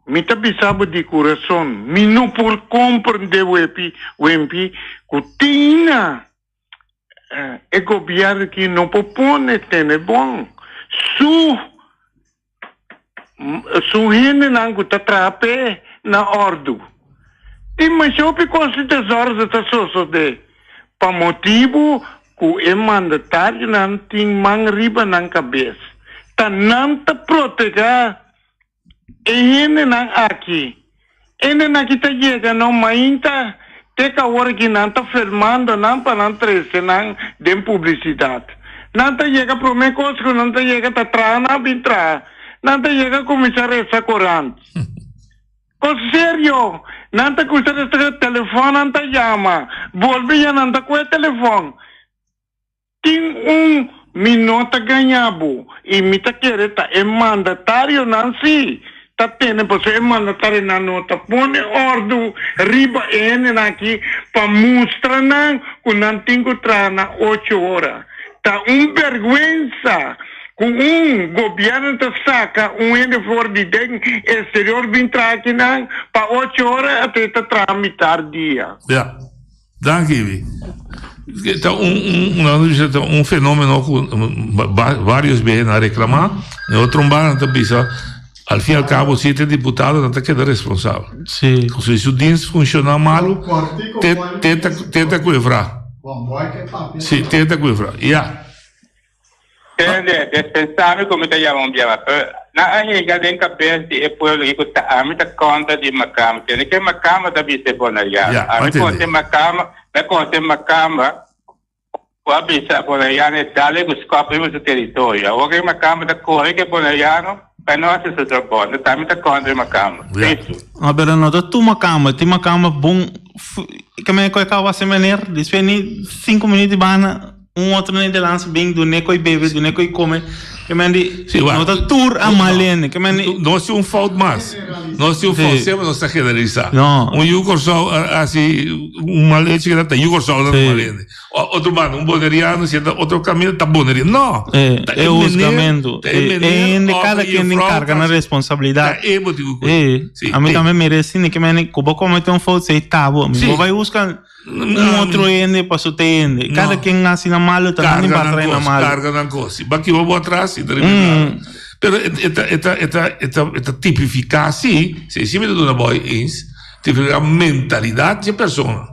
Mi ta bisa bo di kurason, mi no por komprende wepi, Wempi, ku tina e gobièrnu ki no por pone tene bon su Su hendenan ku ta traha p'e na òrdu. Tin masha hopi kos di desòrdu ta sosodé pa motibu ku e mandatarionan tin man riba nan kabes. Ta nan ta protegá e hendenan aki. Hendenan aki ta yega no mainta te ku awor aki nan ta filmando nan pa nan trese nan den publisidat. Nan ta yega prome kos ku nan ta yega ta traha nan a bin traha. Nan ta yega kuminsá resa korant. Kos serio! Nan ta kuminsá resa telefòn nan ta yama. Bolbe ya nan ta kohe telefòn. Tin un mi no ta gaña bo y mi ta kere ta e mandatarionan si ta tene pasobra e mandatarionan no ta pone ordu riba e hendenan aki pa mustra nan cu nan tin cu traha na ocho ora. Ta un berguensa cu un gobierno ta saca un hende for di den exterior bin traha akinan pa ocho ora ata e ta traha mitar dia. Ya. Danki Ibi. Ta un un ta un fenomeno ku varios biaha nan a reklamá. Den otro banda nan ta bisa al fin y al cabo si e diputado nan ta keda responsabel. Si. Si su dienst funshoná malu te te ta te ta ku e vra. Si te ta ku e vra. Ya. Tende, dispensá mi ku mi ta yama un biaha mas. Nan a hinka den kabes di e pueblo aki ku ta ami ta kontra di makamba. Tende ke makamba ta bisa e boneriano. Ja, Ami atende. konse makamba, mi a konse makamba ku a bisa boneriano e dale ku skòp riba su teritorio. Awor ke makamba ta kore ku e boneriano pa e no hasi su trabou. Enton ami ta kontra di makamba. Ja. Tristu. Ah, pero no ta tur makamba. Tin makamba bon. Ke men ku e kaba hasi meneer, despues ni sinku minuut di banda. Un otro Nederlands bin dun'é koi bebe, dun'é koi kome. Ke men di, Sí, wa. no ta tur a mal hende. Ke men di, Nos tin un fout mas. Nos tin un fout. Sí. Semper nos ta generalisá. No. Un yu Kòrsou a hasi un mal hecho keda ta yu Kòrsou ta Sí. mal hende. O- Otro banda, un boneriano si e ta otro kaminda ta boneriano. No. eh, Ta e e meneer, huzgamentu. ta e Eh, e meneer hende, òf kada e ken den juffrouw karga na ta- responsabilidat. Ta e motibu ku. Eh, Sí, ami eh. tambe meresi ni ke men di, ku bo komete un fout, sei tabo. Mi Sí. bo bai buska Un otro hende pa su te hende. Cada quien haci na malo, ta nan pa trae na malo. Carga nan cos. Si baki bo atras, si ta riba mm. Pero eta eta eta eta eta tipifica si, si si mi ta duna boy eens, tipifica mentalidad di persona.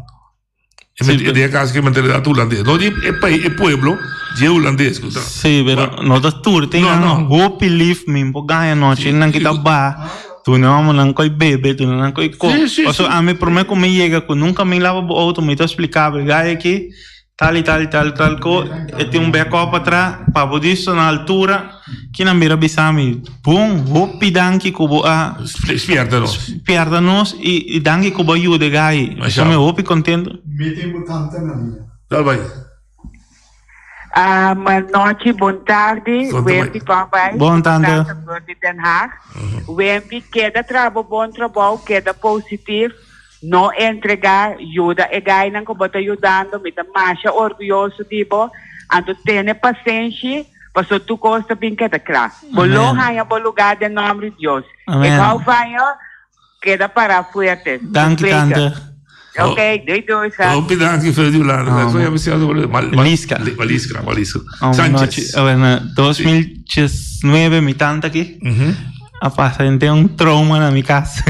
E sí, de caso que mentalidad holandés. No di e país, e pueblo, di holandés. Sí, pero no ta tur. Tin no, no. hopi lief min po gaya noche, nan kita ba. Tuna homonan ko'i bebe, tuna nan ko'i kom. Sí, sí, Paso sí. ami prome ku mi yega ku nunka mi laba bo auto, mi ta splika bo, gai aki tal i tal i tal tal ko, e tin un backup atra, pa bo disto na altura, kinan bira bisa mi, bon, hopi danki ku bo a Spierta nos. spierta nos i i danki ku bo a yuda e gai. Masha. So mi hopi kontento. Mi tin bo tanta na liña. Dal bai. Um, nochi, bon tardi. Wempi, kon bai? Bon, tante. Tante di Den Haag. Wempi, keda traha bon trabou, keda positief. No entrega, yuda e gainan ku bo ta yudando. Mi ta masha orguyoso di bo. Anto tene pasenshi, paso tur kos ta bin keda kla. Bo lo haña bo lugá den nòmber di Dios. Amen. Ik hou van jo. Keda para fuerte. Danki tante. Ok, doei doei schat. Hopi danki Freddy Ulanda. Oh, Como llama ese otro? Mal, mal, Liska. Malisca, Malisca. Oh, Sanchez. nochi. Bueno, 2019 mi tanta aki a pasa den un trauma na mi cas.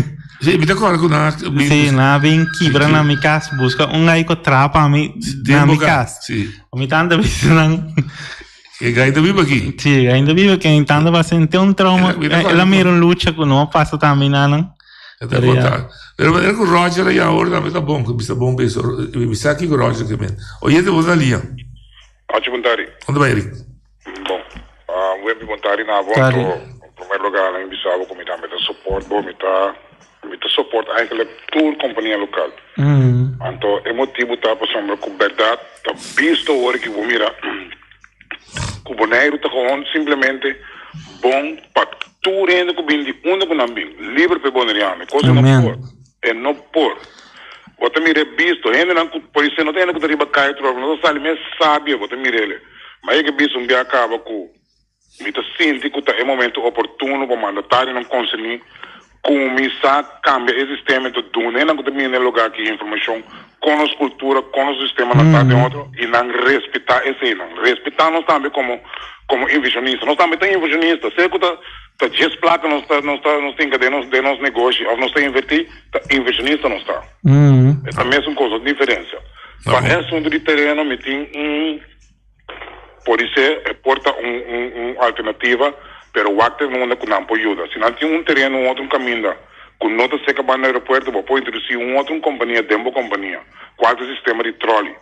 Sí, mi ta acorda cu nan a Sí, nan a bin kibra na mi cas, busca un gai cu traha pa mi na mi cas. Sí. Mi tanta bisa nan. E gai ta biba aki. Sí, ainda biba aki. Mi tanta pasa henter un trauma. El a mira un lucha cu no a pasa tambe na nan. E ta conta. Pero manera cu Roger a yama ora tambe ta bon. Cu bisa bon beso. Mi bisa aki cu Roger ke men. Oyente bo ta lia. Achi bon tardi. Unda bai Eric? Bon. Wempi bon tardi na abo. Tardi. Anto, en primer lugar mi bisa abo cu mi tambe ta support bo. Mi ta mi ta support eigenlijk tur compania local. Anto e motibu ta pasobra cu berdad ta bisto ora ki bo mira Ku Boneiru ta gewoon simplemente bon pa tur hende ku bin di unda ku nan bin, liber pa e boneriano. E kos e no por. E no por. Bo ta mira e bisto, hendenan ku polisía no ta hende ku ta riba kaya tur ora, no ta sali mes sabia, bo ta mira ele. Ma yega bisto un bia kaba ku mi ta sinti ku ta e momento oportuno pa mandatarionan konserní Kuminsá kambia e sistema i ta duna e nan ku ta bini na e lugá aki informashon kon nos kultura, kon nos sistemanan ta den otro i nan respetá eseinan. Respetá nos tambe komo komo invershonista. Nos tambe ta invershonista, sea ku ta ta djes plaka nos ta nos ta nos tinka den nos den nos negoshi òf nos ta invertí, ta invershonista nos ta. E ta mesun kos, no tin diferensia. Pa e asuntu di tereno mi tin un. Podisé e por ta un un un alternativa, pero wak ta unda ku nan por yuda. Si nan tin un tereno un otro kaminda ku no ta serka banda aeropuerto, bo por introdusí un otro kompania den bo kompania, kual ta sistema di trolley.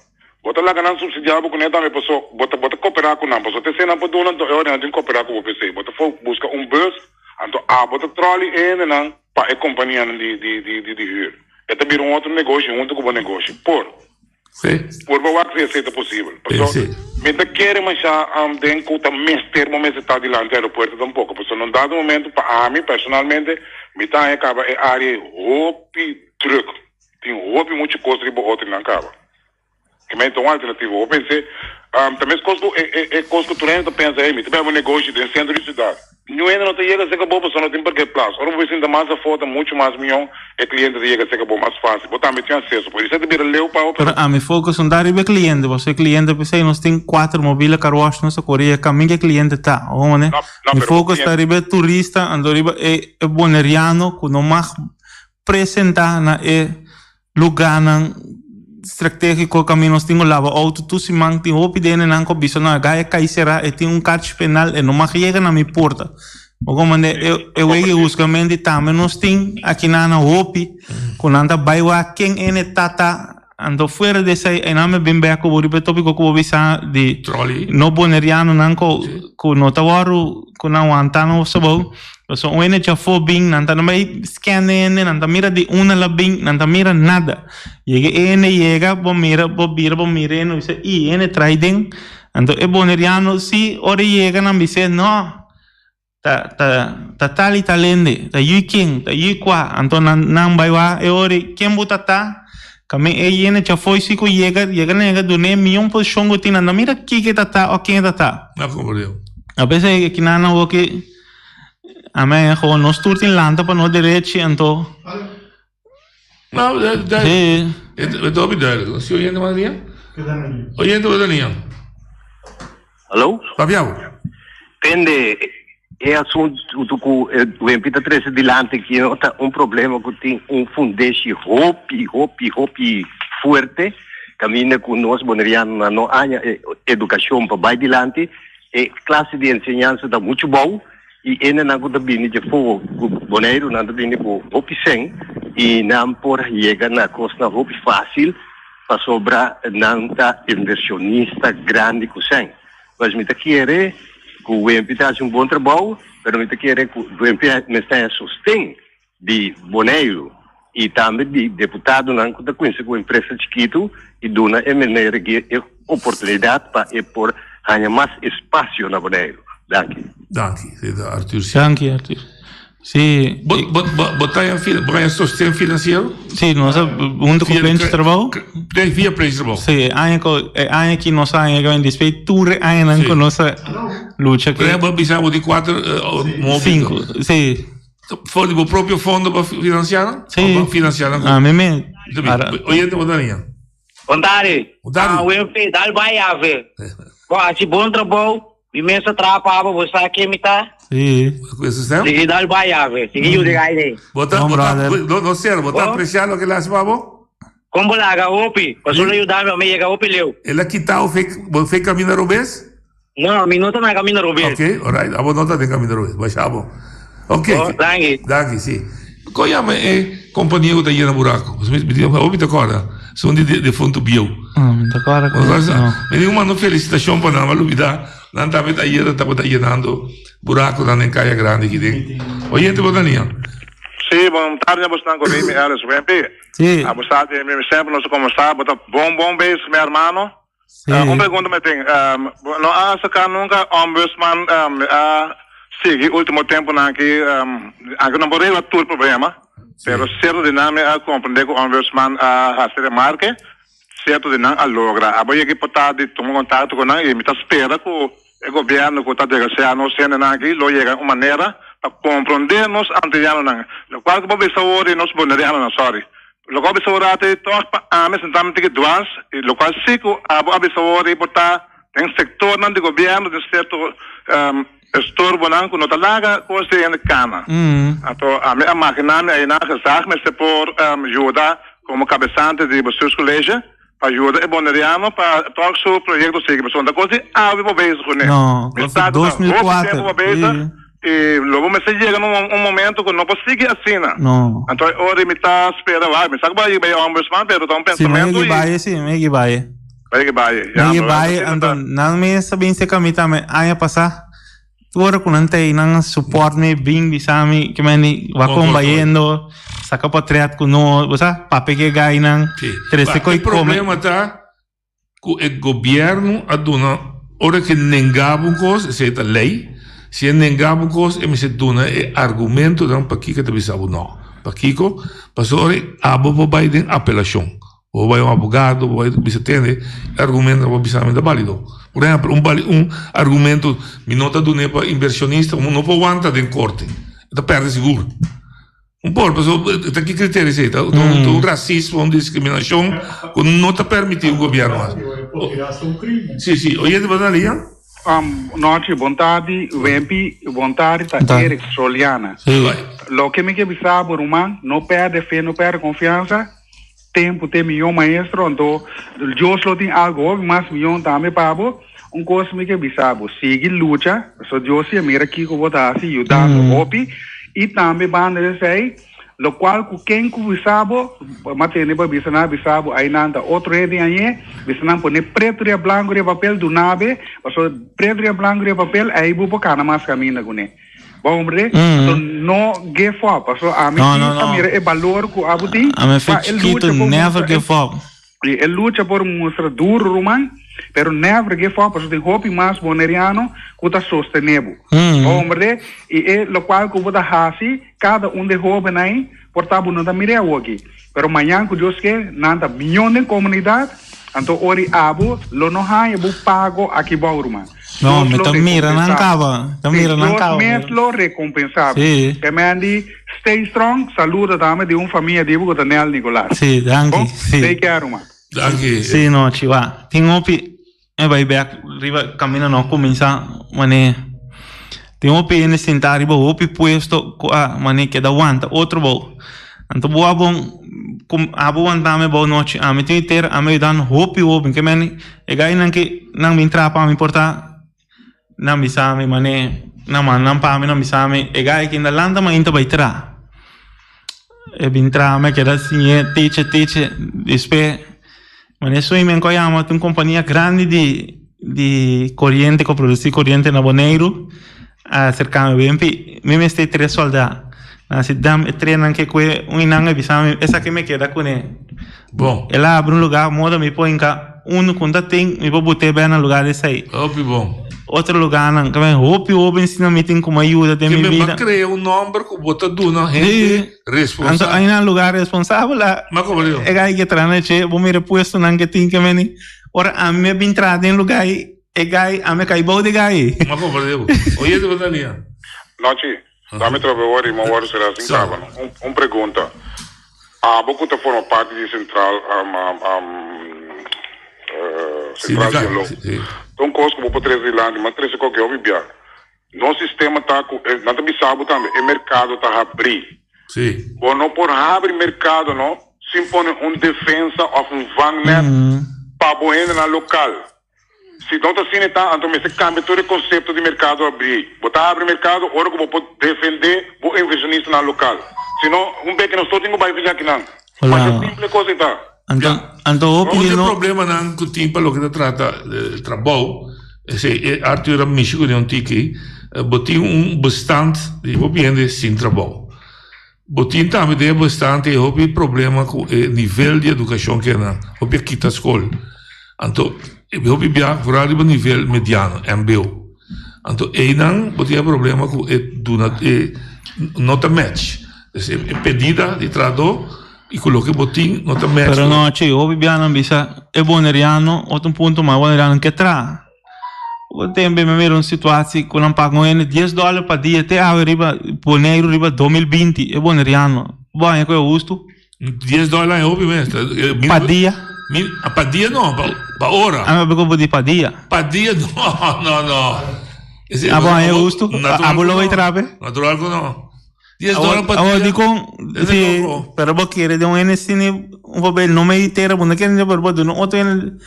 Bo ta laga nan supsidiá bo kuné tambe paso bo ta bo ta koperá ku nan, paso te nan por duna anto e ora nan tin koperá ku bo p'esei. Bo ta for buska un bus anto abo ta trolley e hendenan pa e kompanianan di di di di hür. E ta bira un otro negoshi huntu ku bo negoshi. Por. Sí. Purba wak si esei ta posibel. Paso Sí. mi ta kere masha den ku ta mester bo mester ta dilanti aeropuerto tampoco. Paso na un dado momento pa ami personalmente mi ta haña kaba e area ei hopi druk. Tin hopi muchu kos riba otronan kaba. Ke men ta un alternativa. Bo pens'e ta mes kos ku e e e kos ku tur hende ta pensa, hey mi ta bebe un negoshi den sentro di siudat. Niun hende no ta yega serka bo pasobra no tin parkeerplaats. Ora bo bai sinta mas afó ta muchu mas mion, e kliente ta yega serka bo mas fásil. Bo tambe tin aseso. Por esei ta bira leu pa bo, Pero pero. ami focus no ta riba e kliente, pasobra e kliente p'esei nos tin kuater mobile car wash nos ta kore e kamin ku e kliente ta. Omo ne? No, no, Mi pero bo focus ta kliente. riba e turista, anto riba e e boneriano ku no mag presentá na e Lugánan stratégico kaminda nos tin ku laba outo tur siman tin hopi di hendenan ku a bisa no a gaya kai será e tin un karchi penal e no mag yega na mi porta. Bo komprende e e wega e husgamentu tambe nos tin aki nan na hopi ku nan ta bai wak ken ene tata anto fuera di esei einan mi bin bek ku bo riba e topiko ku bo bisa di no bonerianonan ku ku no ta wòrdu ku nan wanta nos abou pasobra un hende djafó bin nan ta bai scan e hende nan ta mira di unda el a bin nan ta mira nada yega e hende yega bo mira bo bira bo mira e hende bo bisa i e hende trae den anto e boneriano si ora e yega nan bis'é no. Ta ta ta tal i tal hende, ta yui ken, ta yui kua, anto nan nan bai wak e ora ei, ken bo ta ta? Kami e yende chafoi si ku yega, yega nan yega dun'é mion posishon ku tin, nan ta mira kiko e ta ta o ken e ta ta. Na komprendé. A p'esei e kinan nan woki, amen, gewoon nos tur tin lanta pa nos derechi, anto. No, dat, dat, Sí. het, het hopi duidelijk. Si oyente mas dia? Oyente wat dan Hallo? Papia bo. Tende, e asuntu ku e Wempi ta trese dilanti aki no ta un problema ku tin un fundeshi hopi, hopi, hopi fuerte, kaminda ku nos bonerianonan no haña e edukashon pa bai dilanti, e klase di enseñansa ta muchu bou. I hendenan ku ta bini djafó ku Boneiru nan ta bini ku hopi sèn i nan por yega na kosnan hopi fásil pasobra nan ta invershonista grandi ku sèn. Pues mi ta kere ku Wempi ta hasi un bon trabou pero mi ta kere ku Wempi mester haña sosten di Boneiru i tambe di deputadonan ku ta kuinsa ku empresa chikitu i duna e meneer aki e oportunidat pa e por haña mas espasio na Boneiru. Danki. Danki, señor Arthur. Danki, Arthur. Sí. Bo, bo, bo, bo ta bo haña sosten finansiero? Sí, nos a hunto ku Plenchi Trabou. Via Plenchi Trabou. Sí, aña ku e aña aki nos a haña ku despues tur e añanan ku nos a lucha. Por ejemplo, bisa bo di kuater móvil. Sinku, sí. For di bo propio fondo pa financiá nan? Sí. Of pa financiá nan? Ah, mi me. Oyente, bo ta niña. Bon tarde. Bon tarde. Ah, Winfrey, dal bai ave. Bo haci bon trabou. Mi mes a traha pa abo, bo sa ken mi ta. Sí. Sigui dal bai ave. Sigui yuda gai dei. Bo ta, bo ta, no, no ser, bo ta aprecia loke el a haci pa bo? Kon bo laga hopi? Pasobra el a yuda mi, mi yega hopi leu. El a kita bo fe, bo fe caminda robes? No, mi no ta na caminda robes. Ok, alright, abo no ta den caminda robes, basha abo. Ok. Oh, danki. Danki, si. Kon yama e compania ku ta yena buraco? Abo mi ta corda, son di defunto bieu. No, mi ta corda ku no. Mi tin ku manda un felicitacion pa nan, mi a lubida, nan tambe ta ayera tabata yenando buraconan den Kaya Grandi aki den. Oyente bo ta nia? Si, bon tarde na bosnan ku Remy Ellis Wempi. Si. Abo sa di mi semper nos ta conversa, bo ta bon bon bezig mi hermano. Sí. Un pregunta mi tin. Bo no a acerca nunca ombudsman mi a sigui ultimo temponan aki, aunke no por regla tur problema, pero cierto di nan mi a comprende cu ombudsman a haci remarke, cierto di nan a logra. Abo yega por ta di tuma contacto cu nan y mi ta spera cu e gobierno cu ta desgracia nos hendenan aki lo yega un manera pa comprende nos antillanonan, locual cu bo bisa awor di nos bonerianonan, sorry. Loke a bisa ora te tòg pa ami sentá mi tiki dwars i lokual si ku abo a bisa ora i por ta den sektornan di gobièrnu den sierto estorbonan ku no ta laga kos di hende kana. Anto ami a maginá mi ainan gezag mester por yuda komo kabesante di bestuurscollege pa yuda e boneriano pa tòg su proyekto sigui pasobra no ta kos di awe bo bezig kuné. No, Mi kos di sa ku ta dos mil hopi kuater. tempu bo bezig I lo bo mester yega na un momento ku no por sigui asina. No. Anto e ora mi ta spera wak, mi sa ku bo a yega bai ombudsman, pero ta un Si, mi pensamentu yega i. bai, si, mi yega bai. Bo yega bai, Mi ya, yega pero bai, asina anto ta. nan mes a bin serka mi tambe aña pasá. Tur ora ku nan ta ei, nan a support mi, bin bisa mi, ke mende, wak Bon kon por bayendo, saka potret ku nos, bo sa, papia ku e gainan, Si. trese Ba, koi e kome. problema ta Ku e gobièrnu a duna ora ke nenga bo un kos, esei ta lei, si e nenga bo un kos e mester duna e argumentonan pakiko e ta bisa bo nò. Pakiko? Pasobra ora abo por bai den apelashon, bo por bai un abogado, bo bai bisa tende e argumentonan bo bisa mi ta balido. Por ehèmpel un bali un argumento mi no ta dun'é pa invershonista, no por wanta den korte, e ta pèrdè sigur. Un por, pasobra ta ki criterio esei? Ta un racismo, un discriminacion cu no ta permiti un gobierno haci. Si, si. Oyente bo ta lia? Nochi, bon tardi, Wempi, bon tardi, ta Eric Soliana. Loke mi ke bisa bo ruman, no perde fe, no perde confiansa, tempo t'e miyon maestro, anto Dios lo tin algo hopi mas miyon tambe pa bo. Un kos mi ke bisa bo, sigui lucha, pasobra Dios si a mira kiko bo ta hasi, yudando hopi, i tambe banda di esei, lokual ku ken ku bisa bo, m'a tende bo a bisa nan a bisa bo, ainan ta otro hende añe, bisa nan pone pretu riba blanku riba papel, duna be, pasobra pretu riba blanku riba papel, ei bo por kana mas kaminda kuné. Bo hombre, anto no give up, pasobra ami No, si no, ta no. mira e balor ku abo tin, Ami fe pa e chikitu, lucha por never mustra e give up. I e lucha por mustra duru ruman, pero never give up pasobra tin hopi mas Boneriano ku ta sostené bo. Bo hombre, i e lokual ku bo ta hasi, kada un di e hóbennan ei por ta bo no ta mir'é awoki, pero mañan ku Dios ke, nan ta mion den komunidat, anto ora i abo lo no haña bo pago aki bou ruman. No, Dios mi lo ta mira nan rekompensá bo. kaba, ta Sí, mira nan Dios kaba. mes lo rekompensá bo. Sí. Ke men di, Stay strong, saludo dame di un famia di bo ku ta Nel Nicolas. Sí, danki. Bon, Sí. take care ruman. Danki. Sí, nochi, wa. Tin hopi, e bai bek riba kaminda no kuminsá manera. Tin hopi hende sintá riba hopi puesto ku a manera keda wanta otro bou. Anto bo a bon ku abo wanta mi bou nochi. Ami tin tera, ami yuda hopi hopi. Ke meni e gainan ke nan bin traha pa mi por ta. Nan bisa mi mane nan manda nan pa mi nan bisa mi e gai kinda lanta mainta bai tra e bin tra mi a keda siñe teche teche despues mane sueño mi a yama ta un kompania grandi di di koriente ku a produsi koriente na Boneiru a aserka mi bin mi mester tres solda nan a si dam e trenan ke kue un di nan a bisa mi esaki mi keda kune Bon. El a abri un lugar moda mi por hinca uno cu ta tin mi por bute ben na lugar di esey. Hopi bon. Otro lugarnan cu hopi hoben asina mi tin como ayuda den mi Ke vida. men crea un nomber cu bo ta duna hende Sí. responsabel. Anto hay nan lugar responsabel a. Ma como digo? E guy ke traha na dje bo mira e puestonan ke tin ke meni ora ami a bin traha den lugar ey e guy ami a cay bou di guy ey. Ma como digo? Oye bo ta lia. Nochi, dame trobe wor y mo wor será sin caba no. Un, un pregunta. Abo ku ta forma parti di sentral sentral Sindical, dialog. si. Ta un kos ku bo por trese dilanti, mas trese koke hopi bia. Nos sistema ta ku e nan ta bisa bo tambe e merkado ta habrí. Si. Bo no por habri merkado no sin pone un defensa òf un vangnet pa bo hendenan lokal. Si no ta asina e ta, anto mester kambia tur e konsepto di merkado abrí. Bo ta habri merkado ora ku bo por defendé bo invershonistanan lokal. Si no, un beke nos tur tin ku bai fija akinan. Masha simple kos e ta. Anto, anto hopi Un di di e no. problemanan ku tin pa loke ta trata trabou, esei e Arthur a mishi ku den un tiki, bo tin un bestand di hopi hende sin trabou. Bo tin tambe den e bastante e hopi problema ku e nivel di edukashon ke nan hopi a kita skol. Anto e hopi bia foral riba nivel mediano, mbo. Anto einan bo tin e problema ku e duna e no ta match. Dus e pedida di trahadó i ku loke bo tin no ta match. Pero no, che, hopi bia nan bisa e boneriano, otro un punto mas, e boneriano ke traha. Bo tembe mi mira un situatie ku nan paga un hende dies dòler pa dia te awe riba Boneiru riba 2020 e boneriano. Bo haña ku e hustu? Dies dòler e hopi mes. Pa dia? Mi, pa dia no, pa, pa ora. Ah, mi bo di pa dia. Pa dia no, no, no. Abo haña e hustu? Abo lo bai trape? Natural ku no. Dies dòler pa dia. Awor dikon si pero bo kere den un hende sini un papel no mei tera bo no kere pero bo duna otro hende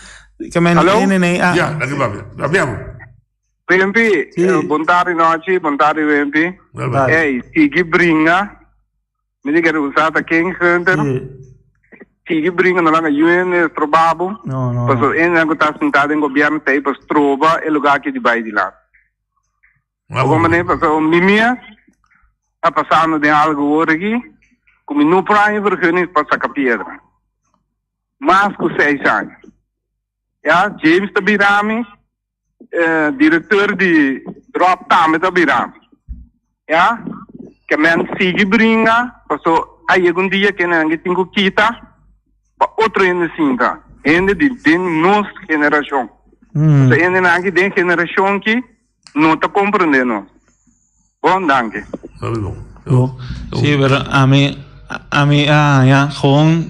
ke men hende nei a. Ya, daki papia. Papia bo. Wempi, bon tardi nochi, bon tardi Wempi. Ey, sigui bringa. Mi di kere usa ta Ken Gunter. Sigui bringa no laga yu hende stroba bo. Pasobra hende ku ta sinta den gobierno ta ey pa stroba e lugar aki di bai dilanti. Bo manera pasobra mi mes ta pasando den algo awor aki ku mi no por haña vergunning pa saka piedra. Mas ku seis aña. Ya, James ta bira mi, direkteur di drop tambe ta bira mi. Ya, ke men sigui bringa pasobra a yega un dia ke nan tin ku kita pa otro hende sinta, hende di den nos generashon. Pasobra hendenan aki den generashon ki No ta comprende nos. Bon, danki. Hopi bon. Sí, pero ami, ami a haña gewoon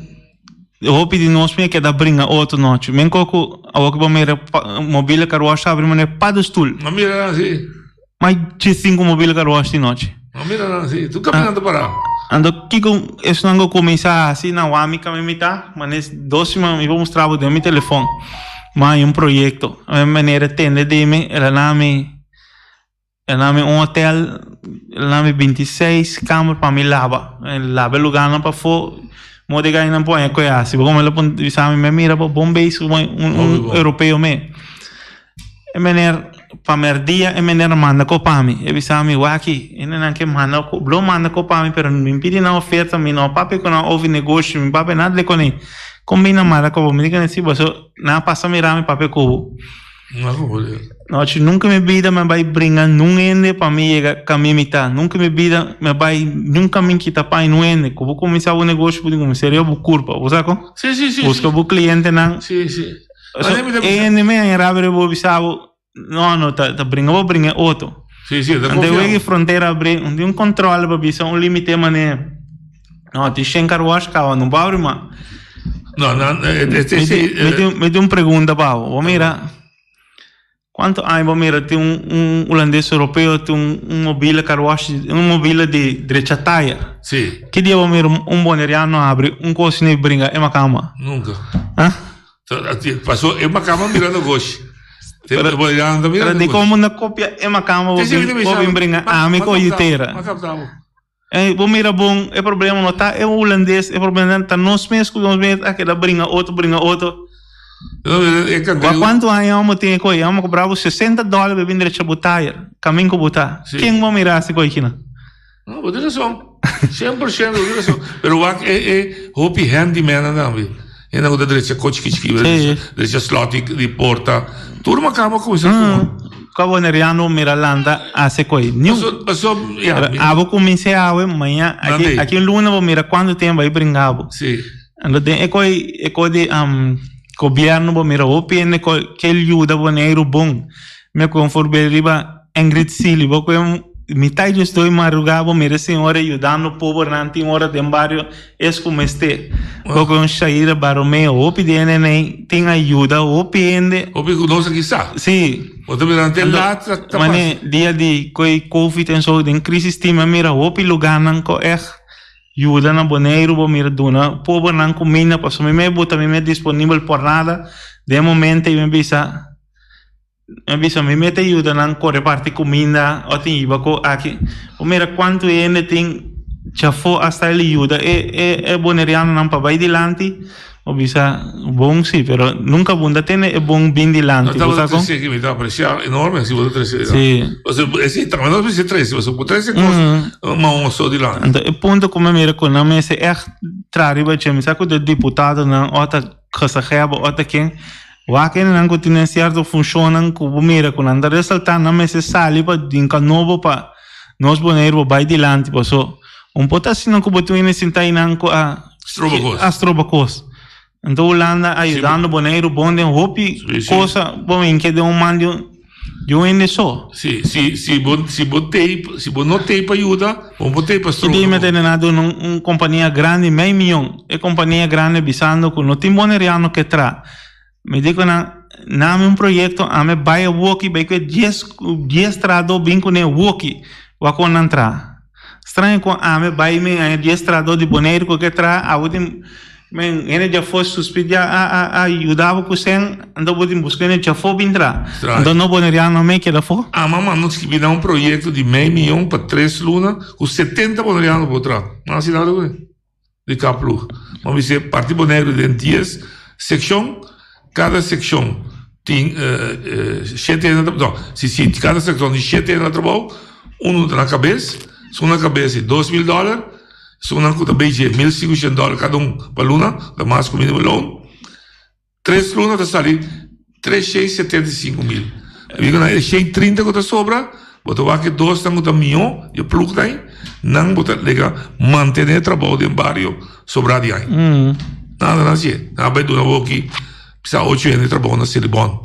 hopi di nos mi a keda bringa otro nochi. Men ko ku awor ku bo mira mobile car wash abri manera paddestoel. Ma mira nan si. Mai djesinku mobile car wash di nochi. Ma mira nan si. Tur caminando para. Anto kiko esnan ku kuminsá hasi na wami kami mi ta, manes dos siman mi por mustra bo den mi telefon. Ma un proyecto. E meneer tende di mi, el a na mi, el a na mi un hotel, el a na mi 26 kamer pa mi laba. Laba e lugarnan pafó, mo de gainan por haña koe hasi. Bo como el a pon bisa mi, mi a mira bo bon bezig, un, un europeo me. E meneer, pa merdia e meneer a manda ko pa mi. E bisa mi, Waki, hendenan ke manda ko, blo manda ko pa mi, pero mi pidi nan oferta, mi no papia ku nan over negoshi, mi papia nada de kuné. Kon bin nan manda ko bo? Mi di kuné, si, boso nan a pasa mira mi papia ku bo. Nochi, nunka mi bida mi a bai bringa nun hende pa mi yega kaminda mi ta. Nunka mi bida mi a bai niun kamin kita pan nun hende. Ku bo kuminsá bo negoshi, bo tin kuminsá riba bo kurpa. Bo sa kon? Buska bo klientenan. E me en rabia bo bisa bo no no ta ta bringa bo bringa otro. Sí, sí, ta Ante wegi frontera abri un di un control pa bisa un limite mane no ti shen car wash kawa no bo abri ma. No, no, este sí. Mi tin un pregunta pa bo. Bo mira Cuanto aña bo mira tin un un hulandes europeo tin un un mobile car wash un mobile di drecha taya? Sí. Ki dia bo mira un boneriano habri un cos ni bringa e macama? Nunca. Ah? Paso e macama mira negoshi. Pero boneriano ta mira Pero di como na copia e macama bo bin bo bin bringa ami cu yutera. Eh, bo mira bon, e problema no ta e hulandes, e problema ta nos mes ku nos mes a keda bringa otro, bringa otro. Wa kuantu aña amo tin e koi? Amo kobra bo 60 dòler pa bin drecha bo tayer, kamin ku bo ta. Ken bo mira hasi koi kina? No, bo tin rason. 100% bo tin rason. Pero wak e e hopi handyman tambe. Hende ku ta drecha ko chiki chiki, drecha slot di porta. Tur makamba kuminsa tuma. Kua boneriano mira lanta hasi koi? Niun. Paso, ya. Abo kumins'é awe, maña, aki aki un luna bo mira kuantu tempu bai bringa bo. Si. Anto den e koi e koi di gobierno bo mira hopi hende ke yuda Boneiru bon. Mi a kohe un voorbeeld riba Ingrid Sealy. Bo kohe mitad djes doi madruga bo mira e señora yudando pobernan tin ora den bario es ku mester. Bo kohe un Shaira Baromeo hopi di hende nei tin a yuda hopi hende. Hopi ku nos aki sa. Si. Bo ta mira te laat ta pasa. Mane dia di koe covid en so den crisis tin mi a mira hopi lugarnan ku echt yuda na Boneiru bo mira duna pobernan kuminda pasobra mi me buta mi me disponibel por nada den e momento ei mi bisa. Mi a bisa mi mete yuda nan kore parti kuminda o tin hiba ko aki. Bo mira kuantu hende tin djafó asta el yuda e e e bonerianonan pa bai dilanti. Bo bisa bon si, pero nunka bo no ta tene e bon bin dilanti. No Bo sa tabata kon? trese aki mi ta aprecia enorme si bo ta trese. Si. Pasobra esei tambe nos mester trese pasobra bo trese kos maon so dilanti. Anto e punto ku mi a mira ku nan mester ègt traha riba dje, mi sa ku e diputadonan o ta gezaghebber o ta ken, Wak hendenan ku tin den sierto funshonnan ku bo mira ku nan ta resaltá, nan mester sali pa dinka nobo pa nos Boneiru por bai dilanti. Paso un por ta asina ku bo tin hende sintá einan ku a Stroba kos. a stroba kos. Anto Hulanda a yudando Boneiru bon den hopi kosa, bo minke den un man di un di un hende so. Si, si, si bo, si bo tei, si bo no tei pa yuda, bo por tei pa stroba. Ki di mete na duna un, un kompania grandi mei mion. E kompania grandi bisando ku no tin boneriano ke tra. Mi di ku nan, nami un proyekto, ame bai awoki, bai ku e dies, dies trahadó bin kuné awoki, wak kon nan traha. Straño kon ame bai mi haña dies trahadó di Boneiru ku ke traha, abo tin men hende djafó suspidiá a a a yuda bo ku sèn, anto bo tin buska hende djafó bin traha. Straño. Anto no boneriano me keda afó. Ama manda skibi na un proyekto di mei mion pa tres luna ku setenta boneriano por traha. Nan hasi nada kuné. Di kaploeg. Bo bisa parti Boneiru den dies sekshon, kada sekshon tin shete hende na no, si si kada sekshon tin shete hende na trabou, unu ta na kabes, esun na kabes di 2000 dòler, esunnan ku ta bei dje 1500 dòler kada un pa luna, ta mas ku minimum loon. Tres luna ta sali 375 mil. Mi ku nan e 130 ku ta sobra, bo ta wak e dosnan ku ta mihó, e plugnan ei, nan bo ta lega mantené trabou den bario sobrá di aña. Nada nan hasié. Nan a bai duna bo aki bisa ocho hende trabou na Selibon.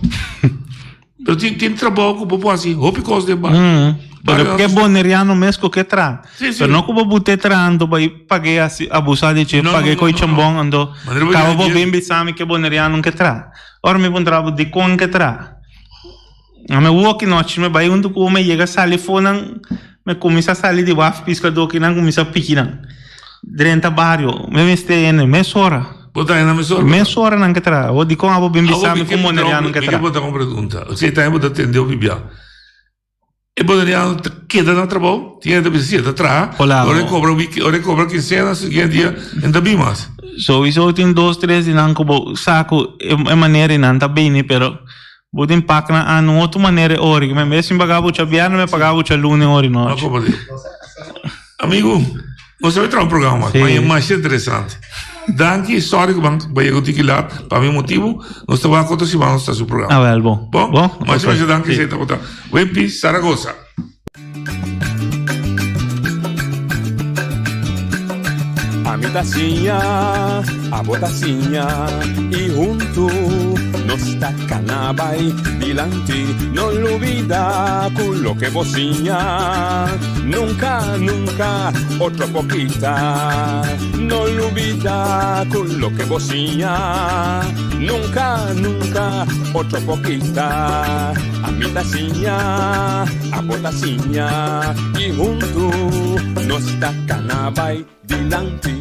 Pero tin tin trabou ku bo por hasi hopi kos den bario. Mm. Bario Pero ke boneriano mes ku ke traha. Sí, sí. Pero no ku bo bute traha anto bai pag'é asi abusá di dje, No, no, pag'é no, koi no, no. chambon anto Manera bo kaba yega bo dies. bin bisa mi ke boneriano ke traha. Ora mi puntra bo dikon ke traha. A mi woki nochi mi bai huntu ku mi yega sali for nan mi kuminsá sali di waf piskadó kinan kuminsá piki nan. Drenta bario mi mester hende mesora. Bo ta na mesora. Mesora nan ke traha. Bo dikon abo bin bisa mi ku boneriano ke Mi ke traha? puntra un pregunta. Si ta bo ta tende hopi bia. E boneriano ta keda na trabou? Tin hende ta bisa si e ta traha. Hola. Ora e kobra wiki, ora e kobra kinsena, siguiente dia e no ta bin mas. Souiso tin dos tres di nan ku bo sa ku e manera di nan ta bini pero bo tin pak nan an un otro manera e ora. Mi mes sin paga bo djabièrnè mi a paga bo djaluna e ora di nochi. Amigo, nos ta bai traha un programa mas, ma e masha interesante. Danki, sorry ku ban bai yega un tiki lat, pa mi motibu, nos ta wak otro siman nos ta hasi un programa. Ah wel, bon. Bon? Bon? Masha Ok. masha danki, Sí. esei tabata Wimpy Saragoza. Ami ta siña, abo ta siña y huntu nos ta cana bay dilanti. No lubida cu loke bo siña nunca, nunca otro por kita. No lubida cu loke bo siña nunca, nunca otro por kita. Ami ta siña, abo ta siña y huntu nos ta cana bay dilanti.